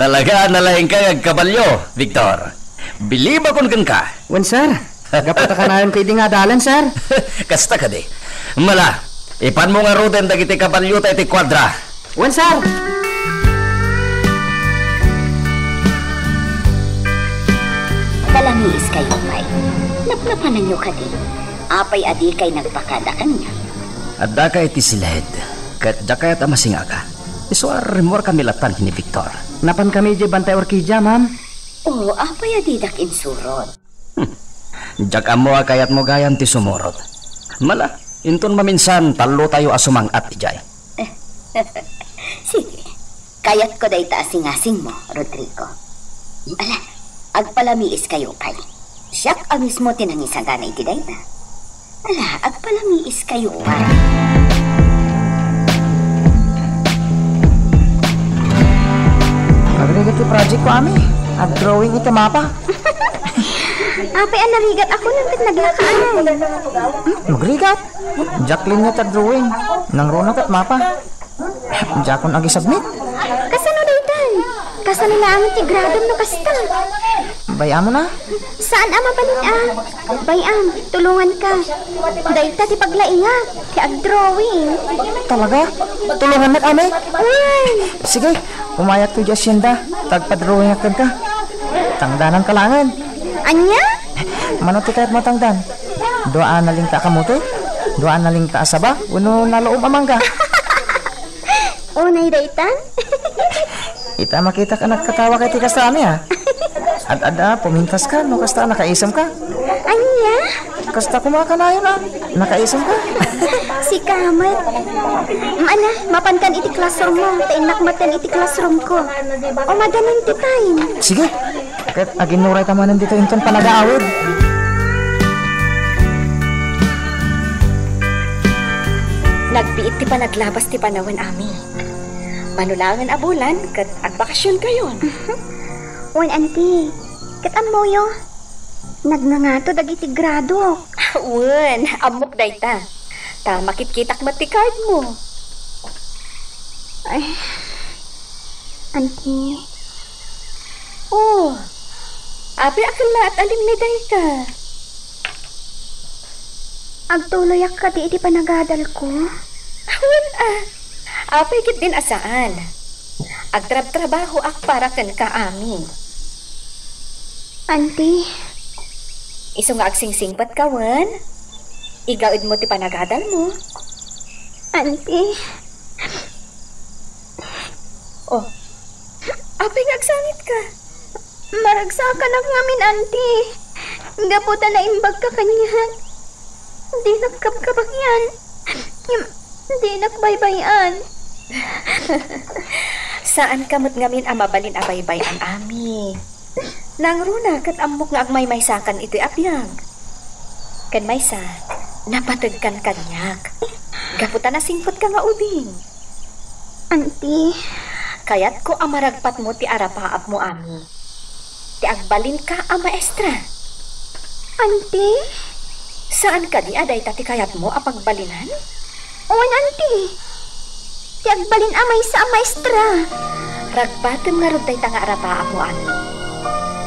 Talaga a nalaingka nga agkabalio, Victor. Bilibakon kenka. Wen, sir. Gapu ta kanayonko idi nga adalan, sir. Kasta kadi. Mala, ipanmo ngaruden dagiti kabaliota iti kuadra. Wen, sir. Palamiiskayo pay. Napnapananyo kadi? Apay a dikay nagpakada kaniak? Addaka iti siled, ket diak kayat a masingaga. Isu a rimmuarkami lattan ken ni Victor. Napankami idiay Bantay Orquídea, ma'am. O, apay a didak insurot? Hmm. Diak ammo a kayatmo gayam ti sumurot. Mala, inton maminsan, tallotayo a sumang-at idiay. Sige, kayatko dayta a singasingmo, Rodrigo. Ala, agpalamiiskayo pay. Siak a mismo ti nangisagana iti dayta. Ala, agpalamiiskayo pay. Agrigat ti project ko, ami. Ag-drawing iti mapa. Apay a narigat ako nang ket naglakaan. Hmm, nagrigat? Jacqueline nga ta drawing. Nangruna ket mapa. Diakon agi-submit. Kasano daytan? Kasano laangen ti gradom no kasta? Bay-am na? Saan a mabalin a? Bay-am, tulonganka. Dayta ti paglaingak, ti ag-drawing. Talaga? Tulongannak, ami? Wen. Sige, umayakto idiay asyenda. Tagpa-drawingak kenka. Tangdanan ka laengen. Ania? Mano ti kayatmo a tangdan? Dua a nalingta a kamote? Dua a nalingta a saba? Wenno naluom a mangga? Unay daytan? Ita, makitak a nagkatawa ka iti kasta, Ami, a. Ad-adda, pumintas ka, no kasta, nakaisemka. Ania? Kasta koma kanayon, a. Nakaisemka. Sika met. Mana, mapankan iti classroom mo, ta innak metten iti classroom ko. O, madanin ti time. Sige. Ket aginnurayta manen ditoy inton panagaawid. Nagbiit ti panaglabas ti panawen, Ami. Mano laengen a bulan ket agbakasionkayon. Wen, Auntie. Ket ammoyo, nagngangato dagiti gradok. Wen, ammok dayta. Ta makitkitak met ti card mo. Ay, Auntie. Oh, apay a kellaat a limmi dayta? Agtuloyak kadi iti panagadalko? Wen a, apay ketdin a saan? Agtrabtrabahoak para kenka, Ami. Auntie. Isu nga agsingsingpetka wen? Igaedmo ti panagadalmo. Auntie. Oh, apay nga agsangitka? Maragsakanak ngamin, Auntie. Gapu ta naimbagka kaniak. Dinak kabkabagian. Ngem dinak baybay-an. Saanka met ngamin a mabalin a baybay-an, Ami. Nangruna ket ammok nga agmaymaysakan itoy a biag. Ken maysa, napategkan kaniak. Gapu ta nasingpetka nga ubing. Auntie. Kayatko a maragpatmo ti arapaapmo, Ami. Ti agbalinka a maestra. Auntie? Saan kadi a dayta ti kayatmo a pagbalinan? Wen, Auntie. Ti agbalin a maysa a maestra. Ragpatem ngarud dayta nga arapaapmo, Ami.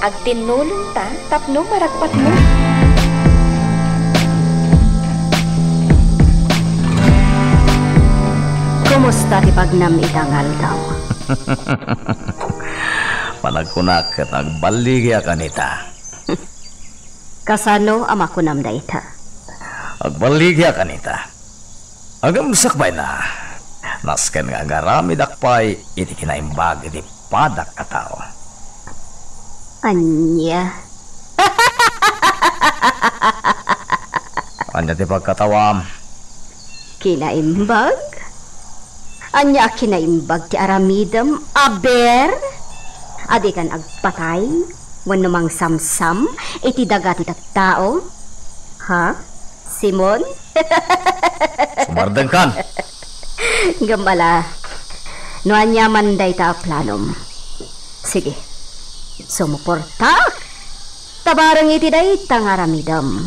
Agtinnulongta tapno maragpatmo. Kumusta ti pagnam ita nga aldaw? Panagkunak ket agballigiak, Anita. Kasano a makunam dayta? Agballigiak, Anita. Agem sakbayna, nasken nga agaramidak pay iti kinaimbag iti padak a tao. Ania? Ania ti pagkatawam? Kinaimbag? Ania a kinaimbag ti aramidem, aber? A dikan agpatay wenno mangsamsam iti daga ti tattao? Ha? Simon? Sumardengkan. Ngem ala, no aniaman dayta a planom, sige, sumuportaak. Tabareng iti dayta nga aramidem.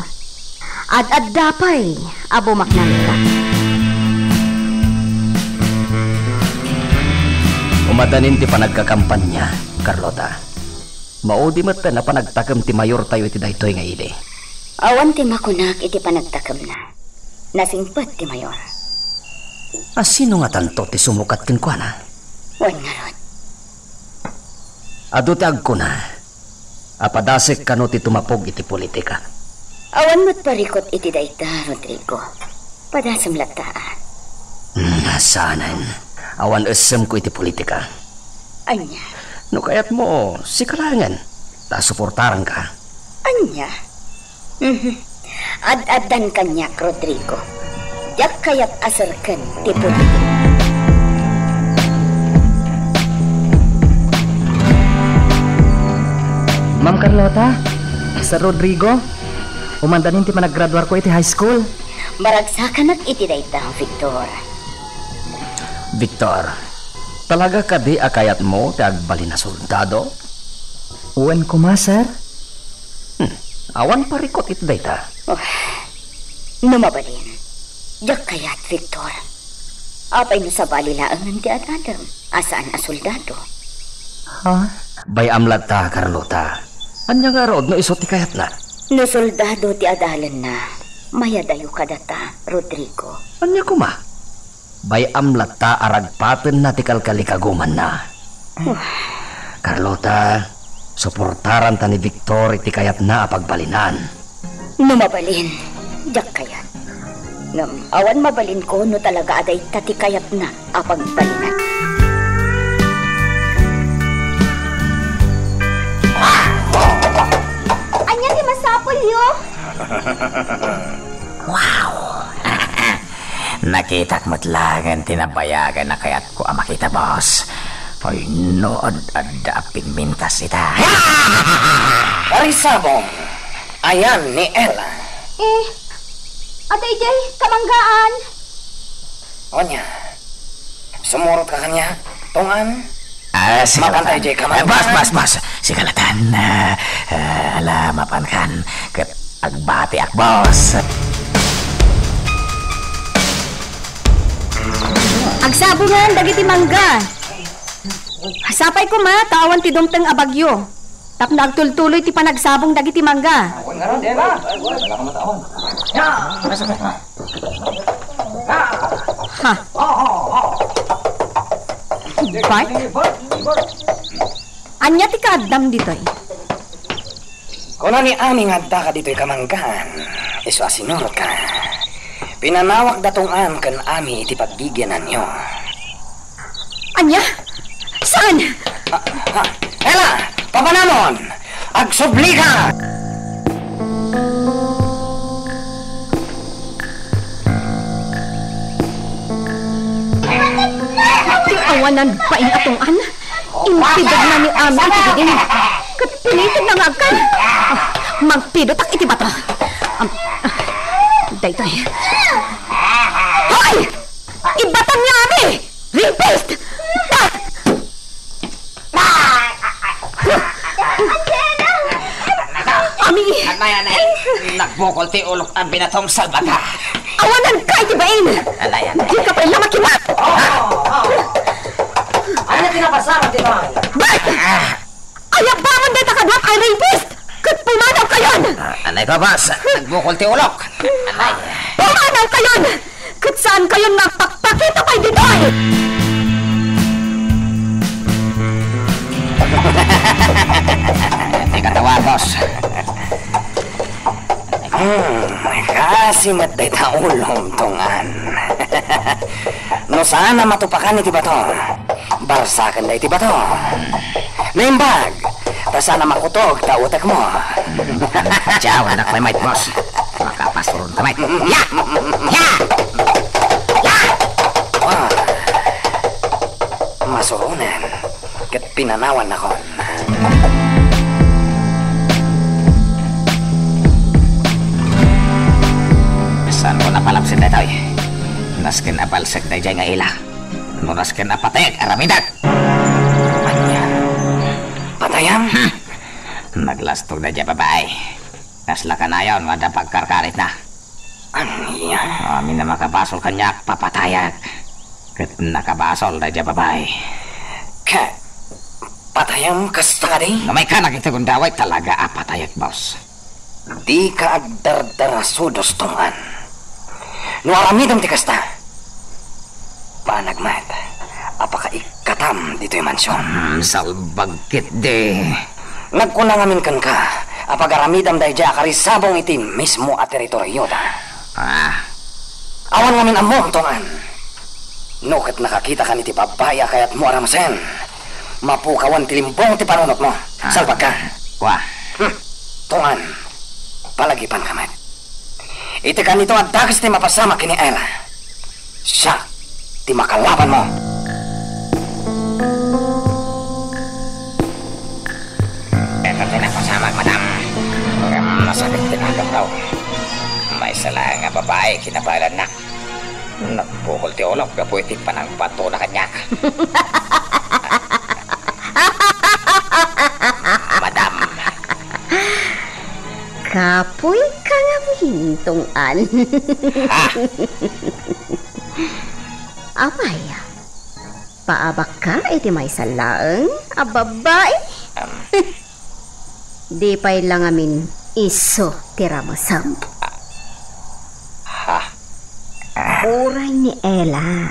Ad-adda pay a bumaknangka. Umadanin ti panagkakampanya, Carlota. Maudi met a panagtakem ti mayortayo iti daytoy nga ili. Awan ti makunak iti panagtakemna. Nasingpet ti mayor. A sino ngatanto ti sumukat kenkuana? Wen ngarud. Adu ti agkuna a padasek kano ti tumapog iti politika. Awan met parikut iti dayta, Rodrigo. Padasem latta a. Hmm, saanen. Awan essemko iti politika. Ania? No kayatmo, sika laengen. Ta suportaranka. Ania? Mhm. Ad-addan kaniak, Rodrigo. Diak kayat a serken ti politika. Ma'am Carlota, Sir Rodrigo, umadanin ti panaggraduarko iti high school. Maragsakanak iti dayta, Victor. Victor, talaga kadi a kayatmo ti agbalin a soldado? Wen koma, sir. Hmm, awan parikut iti dayta. Oh, no mabalin, diak kayat, Victor. Apay no sabali laengen ti ad-adalem a saan a soldado? Ha? Bay-am latta, Carlota. Ania ngarud no isu ti kayatna? No soldado ti adalanna, mayadayo kadata, Rodrigo. Ania koma? Bay-am latta a ragpatenna ti kalkalikagumanna. Wah. Carlota, Suportaranta ni Victor iti kayatna a pagbalinan. No mabalin, diak kayat. Ngem awan mabalinko no talaga a dayta ti kayatna a pagbalinan. Ania ti masapulyo? Wow! Nakitak met laeng ti nabayagan a kayatko a makita, boss. Ay, no, ad-, adda a pigmintas ita. Karisabong, ayan ni Ella. Eh, adda idiay kamanggaan. Ania, sumurotka kaniak, Tong-an? Ah, sige, mapan tayo, Latan. Jay, kamanggaan. Eh, boss, boss, boss. Sige, Latan. Ah, ah, ala, mapankan. Ket agbatiak, boss. Agsabongan dagiti mangga. Sapay koma, ta awan ti dumteng a bagyo. Tapno agtultuloy ti panagsabong dagiti mangga. Ha? Bart? Ania ti kaaddam ditoy? Kuna ni Ami nga addaka ditoy kamanggaan, isu a sinurotka. Pinanawak da Tong-an ken Ami iti paggigiananyo. Ania? Saan? Ah, ah, Ella, papanamon! Agsublika! Ti awanan bain a Tong-an, impidegna ni Ami iti didin. Ket pinitedna nga agkan. Ah, magpidotak iti bato. Am, ah, daytoy. Hoy! Ibatam ni Ami! Rapist! Ah! Ami! Anay, anay. Nagbukol ti ulok a binatom, salbata. Awananka iti bain! Anay, anay. Dika pay la makimat! Ania ti napasamak ditoy? Bart! Ayabangan dayta kaduak a rapist! Ket pumanawkayon! Ah, anay, babas. Nagbukol ti ulok. Anay. Pumanawkayon! Ket saankayon nga agpakpakita pay ditoy! Ti katawa, boss. Hmm, kaasi met dayta ulom, Tong-an. No saan a matupakan iti bato, barsaken dayta bato. Naimbag, ta saan a makutog ta utekmo. Diaw, anak, may might, boss. Makapasuron ka, might. Ya! Ya! Ya! Ah, masuronen. Ket pinanawannakon. Saanko napalabsen daytoy. Nasken a balsek daydiay nga ila. No nasken a patayek, aramidek. Ania? Patayam? Hmm. Naglastog daydiay a babai. Kasla kanayon nga adda pagkarkaritna. Ania? Amin a makabasol kaniak, papatayak. Ket nakabasol daydiay a babai. Ket patayam kasta kadi? No maikkan a iti gundaway, talaga a patayak, boss. Dika agdardarasudos, Tong-an. No aramidem ti kasta, banag met a pakaikkatam ditoy mansion. Hmm, salbag ketdi. Nagkuna ngamin kenka a pagaramidam daydiay a karisabong iti mismo a teritorioda. Ah. Awan ngamin ammom, Tong-an. No ket nakakitaka iti babbai a kayatmo a ramsen, mapukawan ti limbong ti panunotmo. Ah. Salbagka. Wa. Hmm. Tong-an, palagipanka met. Iti kanito a dakes ti mapasamak ken ni Ella. Siak ti makalabanmo. Ita ti napasamak, madam. Ngem nasakit ti nagawtaw. Maysa laeng a babai kinabaelannak. Nagbukol ti ulok gapu iti panangbatona kaniak. Madam. Kapuy ka ngamin, Tong-an. Ha? Apay, paabakka iti maysa laeng a babbai? Am. Di pay la ngamin isu ti ramesem. Ha? Uray ni Ella,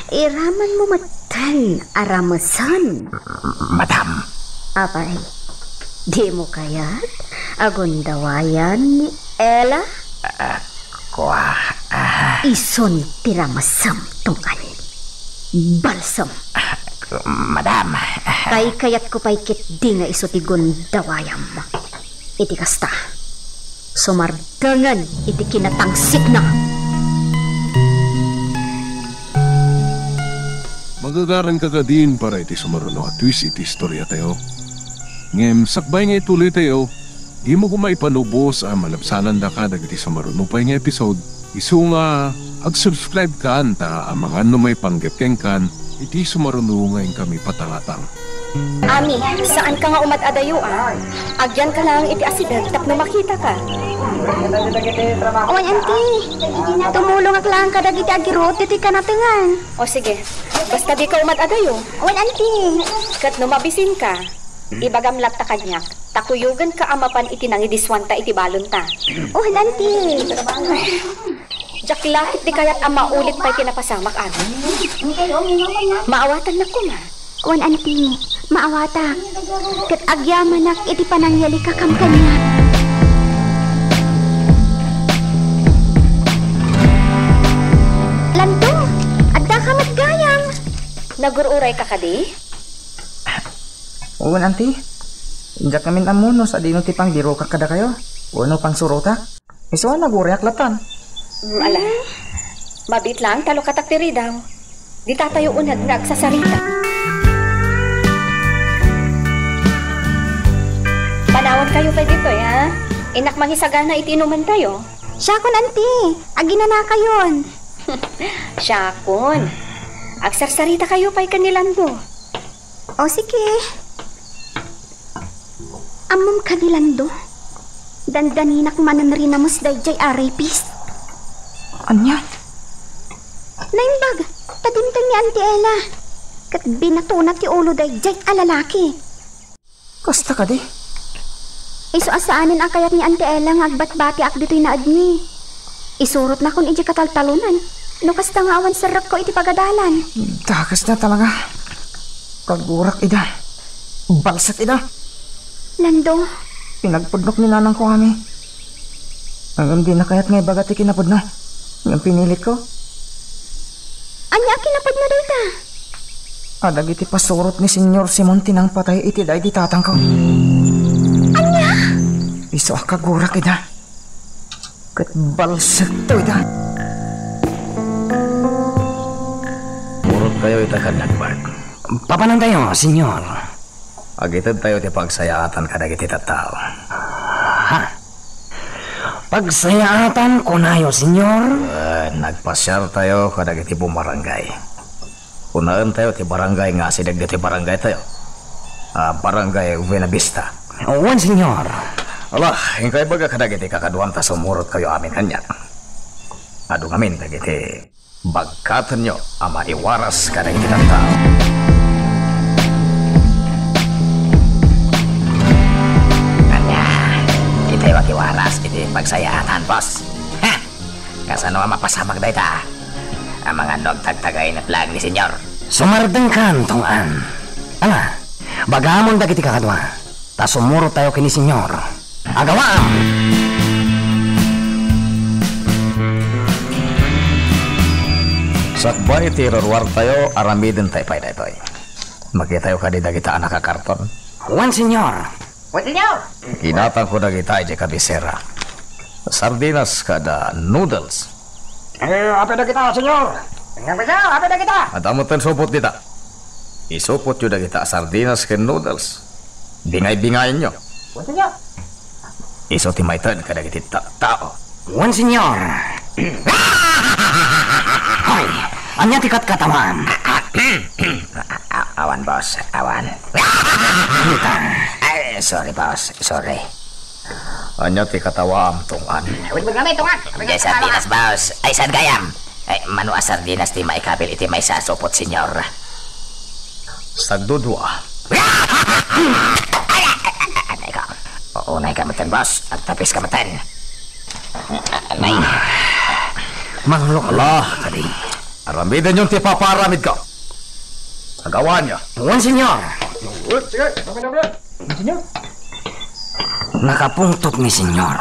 iramanmo metten a ramesen. Madam. Apay, Dimo kayat a gundawayam ni Ella? Ah, kua, ah. Isun ti ramasam, Tong-an. Balsam. Ah, madam, ah. Kaykayatko pay ketdi nga isu ti gundawayam. Iti kasta, sumar- dangan iti kinatangsitna. Magagaranka kadin para iti sumaruno a twist iti istoriatayo. Ngem sakbay nga ituloytayo, dimo koma ipanubos a malabsanandaka dagiti sumaruno pay nga episode. Isu nga ag-subscribe kan ta amangan no maipanggep kenkan iti sumaruno nga inkami patangatang. Ami, saanka nga umad-adayo, a? Agyanka laeng iti asideg tapno makitaka. Wen, anti. Tumulongak laeng kadagiti agirut ditoy kanatengan. O sige, basta dika umad-adayo. Wen, anti. Ket no mabisinka, ibagam latta kaniak, ta kuyogenka a mapan iti nangidiswanta iti balonta. Wen, anti. Diak la ket di kayat a maulit pay ti napasamak, Ami. Maawatannak koma. Wen, anti, maawatak. Ket agyamanak iti panangyalikakam kaniak. Lando, addaka met gayam. Nagur-urayka kadi? Wen, anti. Diak ngamin ammo no sadino ti pangbirokak kadakayo wenno pangsurotak. Isu a naguriak latan. Mm, ala. Mabiit laeng ta lukatak ti ridaw. Ditatayo uneg nga agsasarita. Panawankayo pay ditoy, ha? Innak mangisagana iti inumantayo. Siakon, anti. Aginanakayon. Siakon. Agsarsaritakayo pay ken ni Lando. O, sige. Ammom kadi, Lando? Dandaninak manen rinamus daydiay a rapist. Ania? Naimbag, ta dimteng ni Auntie Ella. Ket binatona ti ulo daydiay a lalaki. Kasta kadi? Isu a saanen a kayat ni Auntie Ella nga agbatbatiak ditoy naedmi. Isurotnakon idiay kataltalonan. No kasta nga awan serrekko iti pagadalan. Dakesna talaga. Kagurak ida. Balsek ida. Lando. Pinagpudnok ni nanangko, Ami. Ngem dina kayat nga ibaga ti kinapudno. Ngem pinilitko. Ania a kinapudno dayta? A dagiti pasurot ni Señor Simon ti nangpatay iti daydi tatangko. Ania? Isu a kagurak ida. Ket balsekto ida. Purotkayo ita kaniak, Bart. Papanantayo, Señor. Agitedtayo ti pagsayaatan kadagiti tattao. Ha? Pagsayaatan, kunayo, Señor? Eh, nagpasiartayo kadagiti bumarangay. Kunaentayo ti barangay nga asideg ditoy barangaytayo. Ah, Barangay Buenavista. Wen, Señor. Ala, inka ibaga kadagiti kakaduam ta sumurotkayo amin kaniak. Adu ngamin dagiti bagkatenyo a maiwaras kadagiti tattao. Ania, ditayo agiwaras iti pagsayaatan, boss. Ha! Kasano a mapasamak dayta? Amangan no agtagtagaynet laeng ni Señor. Sumardengkan, Tong-an. Ala, bagamon dagiti kakadua, ta sumurot tayo ken ni Señor. Agawaam! Sakbay ti iruruartayo, aramidentayo pay daytoy. Makitayo kadi dagita a nakakarton? Wen, Señor. Wen, Señor. Kinatangko dagita idiay kabisera. Sardinas kada noodles. Eh, apay dagita, Señor? Señor, apay dagita? Adda metten supot dita. Isupotyo dagita a sardinas ken noodles. Bingay-bingayenyo. Wen, Señor. Isu ti maited kadagiti tattao. Wen, Señor. Hoy, ania ti katkatawaam? A-, awan, boss. Awan. Ay, sorry, boss. Sorry. Ania ti katawaam, Tong-an? Uy, uy, uy, Tong-an! Diay sardinas, boss. Ay, saan gayam? Ay, mano a sardinas ti maikabil iti maysa a supot, Señor? Sagdudua. Ay, ay, ay, ay, ay, ay, ko. Unayka metten, boss. Agtapis ka metten. Ay. Manglok. Ala, kadi. Aramidenyon ti paparamidko. Agawaanyo. Wen, Señor. Uy, sige, okay na, bro. Wen, Señor. Nakapungtot ni Senyor.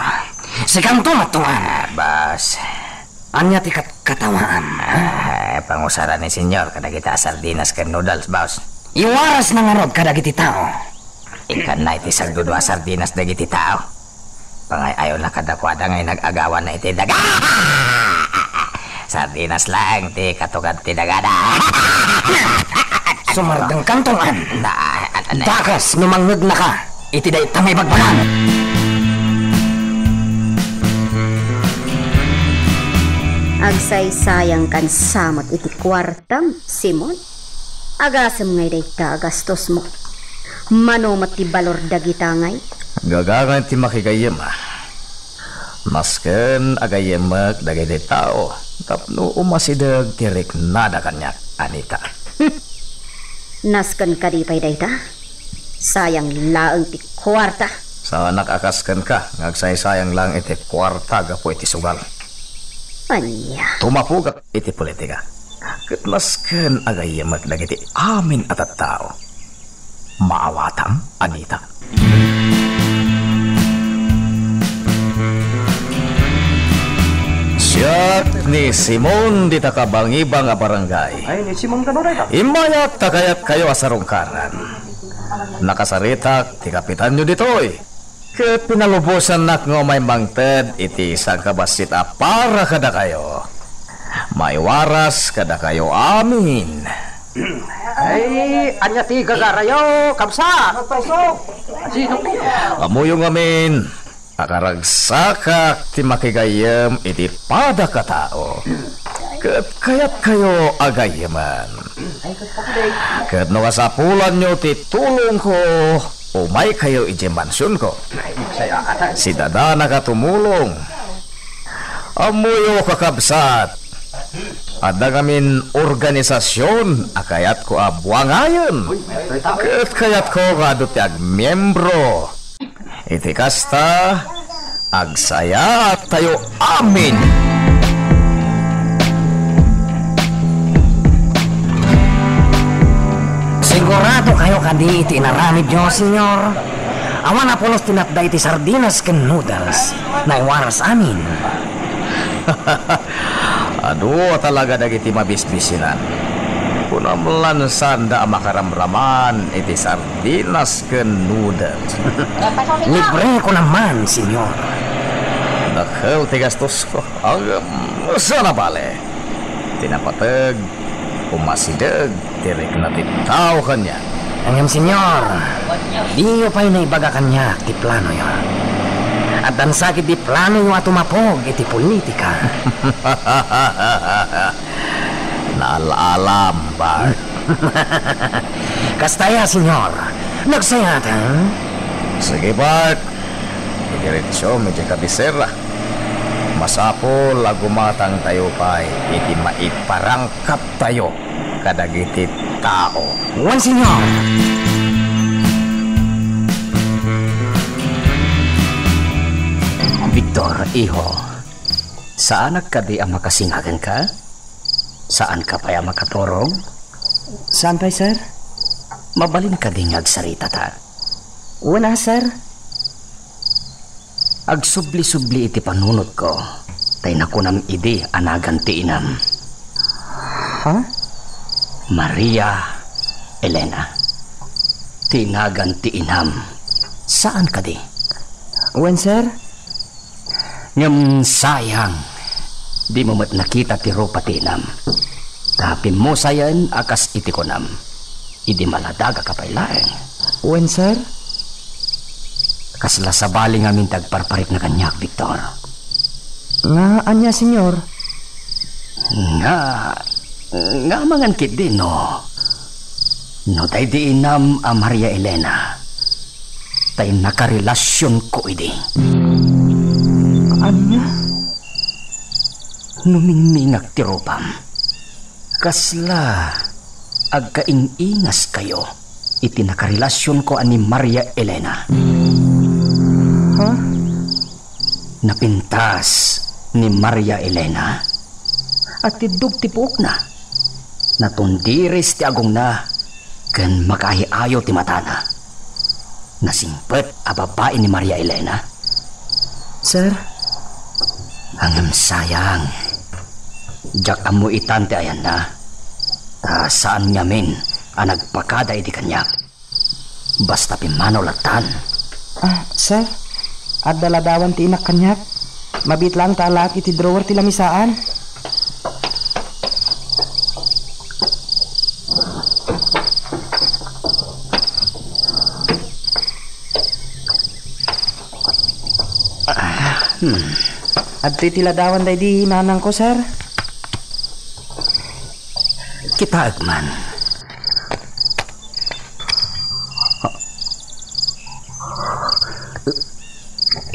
Sikanto, Matuan. Ah, boss. Ania ti kat-, katawaam? Ah, pangusara ni Senyor kadagita a sardinas ken noodles, boss. Iwarasna ngarud kadagiti tao. Ikkanna iti sagdudua a sardinas dagiti tao. Pangay-ayona kadakuada nga inag-agawanna iti daga. Sardinas laeng ti katukad ti dagada. Sumardengkanto, An. Na, na, na. Dakes no mangngegnaka iti dayta nga ibagbagam. Agsaysayangkan sa met iti kuartam, Simon. Agasem ngay dayta a gastosmo. Mano met ti balor dagita ngay? Gagangan ti makigayyem, a. Nasken a gayyemek dagiti tao tapno umasideg ti riknada kaniak, Anita. Nasken kadi pay dayta? Sayang laeng ti kuarta. Saanak a kas kenka nga agsaysayang laeng iti kuarta gapu iti sugal. Ania? Tumapogak iti politika. Ket nasken a gayyemek dagiti amin a tattao. Maawatam, Anita. Siak ni Simon dita kabangibang a barangay. Ay, ni Simon kano dayta? Immayak ta kayatkayo a sarungkaran. Nakasaritak ti kapitanyo ditoy. Ket pinalubosannak nga umay mangted iti sangkabassit a para kadakayo. Maiwaras kadakayo amin. Ay, ania ti gagarayo, kabsat? Sino? Ammoyo ngamin a karagsakak ti makigayyem iti padak a tao. Ket kayatkayo a gayyemen. Ket no kasapulanyo ti tulongko, umaykayo idiay mansionko. Sidadanaka tumulong. Ammoyo, kakabsat, adda ngamin organisasion a kayatko a buangayen. Ket kayatko nga adu ti agmiembro. Iti kasta, agsayaattayo amin. Siguradokayo kadi iti inaramidyo, Señor? Awan a pulos ti natda iti sardinas ken noodles. Naiwaras amin. Adu talaga dagiti mabisbisinan. Kunam lan saanda a makaramraman iti sardinas ken noodles. Libre ko naman, Senyor. Dakkel ti gastosko. Agam, saan a bale. Ti napateg, umasideg ti rikna ti tao kaniak. Ngem, Senyor, diyo pay naibaga kaniak ti planoyo. Addan sakit ti planoyo a tumapog iti politika. Naal-alam, Bart. Kasta ya, Senyor. Nagsayatan? Sige, Bart. Idiretsom idiay kabisera. Masapul a gumatangtayo pay iti maiparangkaptayo kadagiti tao. Wen, Senyor. Victor, iho, saanak kadi a makasingaganka? Saanka pay a makaturong? Saan pay, sir? Mabalin kadi nga agsaritata? Wen a, sir. Agsubli-subli iti panunotko, tay nakunam idi a nagan ti inam. Ha? Maria Elena. Ti nagan ti inam. Saan kadi? Wen, sir. Ngem sayang, dimo met nakita ti rupa ti inam. Ta pimmusayen a kas iti kunam, idi maladagaka pay laeng. Wen, sir? Kasla sabali ngamin ti agparparikna kaniak, Victor. Nga ania, Senyor? Nga, nga amangan ketdi no, no daydi inam a Maria Elena, tay nakarelasionko idi. Ania? No mingmingak ti rupam, kasla agkaing-ingaskayo iti nakarelasionko a ni Maria Elena? Ha? Napintas ni Maria Elena a tiddog ti puokna. Natundiris ti agongna ken makaayo-ayo ti matana. nasingpet a babai ni Maria Elena? Sir? Ngem sayang, diak ammo itan ti ayanna, ta saan ngamin a nagpakada idi kaniak. Basta pimmanaw lattan. Ah, sir? Adda ladawan ti inak kaniak. Mabiit laeng ta alaek iti drawer ti lamisaan. Ah, hmm. Adtoy ti ladawan daydi nanangko, sir. Kitaek man.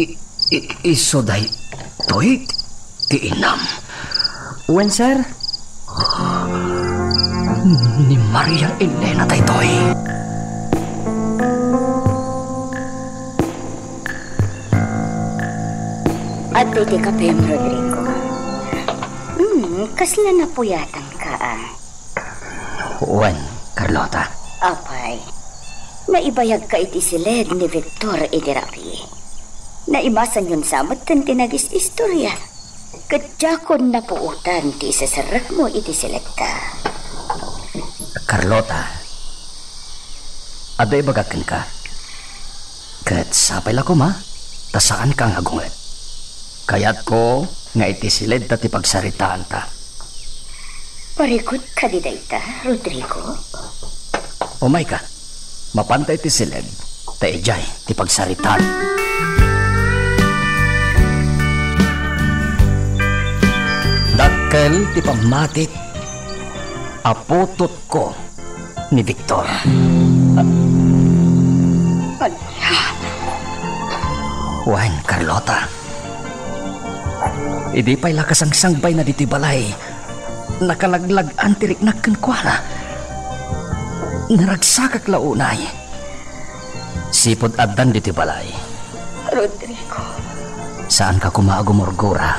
I, i, isu daytoy ti inam. Wen, sir. Ni Maria Elena daytoy. Adtoy ti kapem, Rodrigo. Hmm, kasla napuyatanka, ah. Wen, Carlota. Apay, naibayagka iti siled ni Victor idi rabii. Naimasanyon sa metten ti nagis-istorya. Ket diakon napuotan ti iseserrekmo iti siledta. Carlota, adda ibagak kenka. Ket sapay la koma, ta saanka nga agunget. Kayatko nga iti siledta ti pagsaritaanta. Parikut kadi dayta, Rodrigo? Umayka, mapanta iti siled, ta idiay ti pagsaritaan. Dakkel ti pammatik a putotko ni Victor. Ania? Wen, Carlota. Idi pay la kasangsangbayna ditoy balay, nakalaglag-an ti riknak kenkuana. Naragsakak la unay. Sipud addan ditoy balay. Rodrigo. Saanka koma a gumurgura.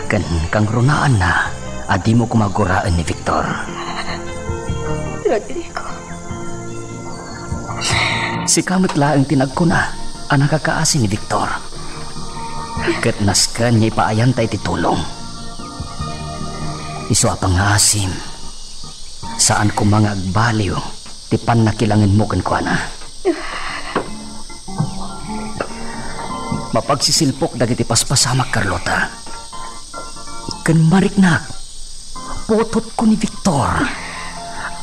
Ken kangrunaanna a dimo koma guraen ni Victor. Rodrigo. Sika met laeng ti nagkuna a nakakaasi ni Victor. Ket nasken nga ipaayanta iti tulong. Isu a pangngaasim, saan koma nga agbaliw ti pannakilangenmo kenkuana. Mapagsisilpok dagiti paspasamak, Carlota. Ken mariknak, putotko ni Victor.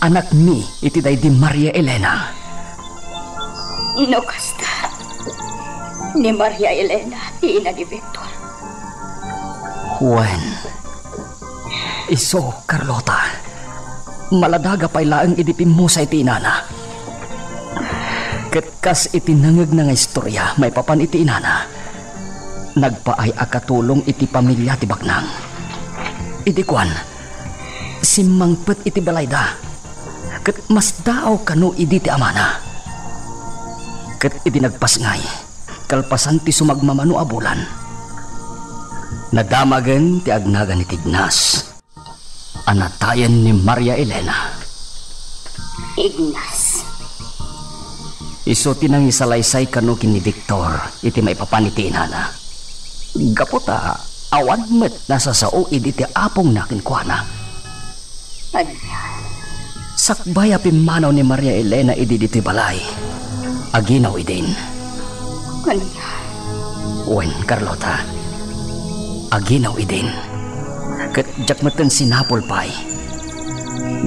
Anakmi iti daydi Maria Elena. No kasta, ni Maria Elena ti ina ni Victor. Wen, isu, Carlota, maladaga pay laeng idi pimmusay ti inana. Ket kas iti nangegna nga istorya maipapan iti inana, nagpaay a katulong iti pamilia ti baknang. Idi kuan, simmangpet iti balayda, ket masdaaw kano idi ti amana. Ket idi nagpasngay, kalpasan ti sumagmamano a bulan, nadamagen ti agnaga ni Tignas a natayen ni Maria Elena. Ignas. Isu ti nangisalaysay kano ken ni Victor iti maipapan iti inana. Gapu ta awan met nasasao idi ti apongna kenkuana. Ania? Sakbay a pimmanaw ni Maria Elena idi ditoy balay, aginaw idin. Ania? Wen, Carlota, aginaw idin. Ket diak metten sinapul pay.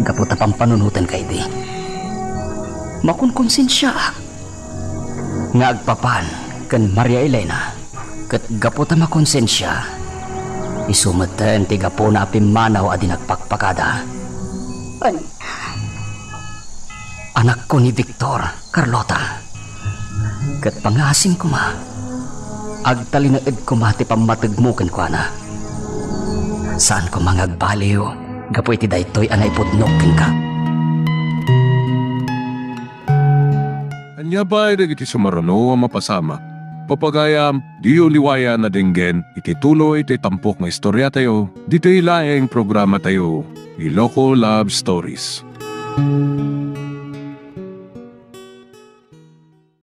Gapu ta pampanunotenka idi, makonkonsensiaak nga agpapan ken Maria Elena, ket gapu ta makonsensia, isu metten ti gapuna a pimmanaw a di nagpakpakada. Ania? Anakko ni Victor, Carlota. Ket pangasim koma, agtalinaed koma ti pammategmo kenkuana. Saan koma nga agbaliw gapu iti daytoy a naipudnok kenka. Ania pay dagiti sumaruno a mapasamak? Papagayam, diyo liwayan a denggen iti tuloy ti tampok nga istoriatayo, ditoy laeng programatayo, Iloko Love Stories.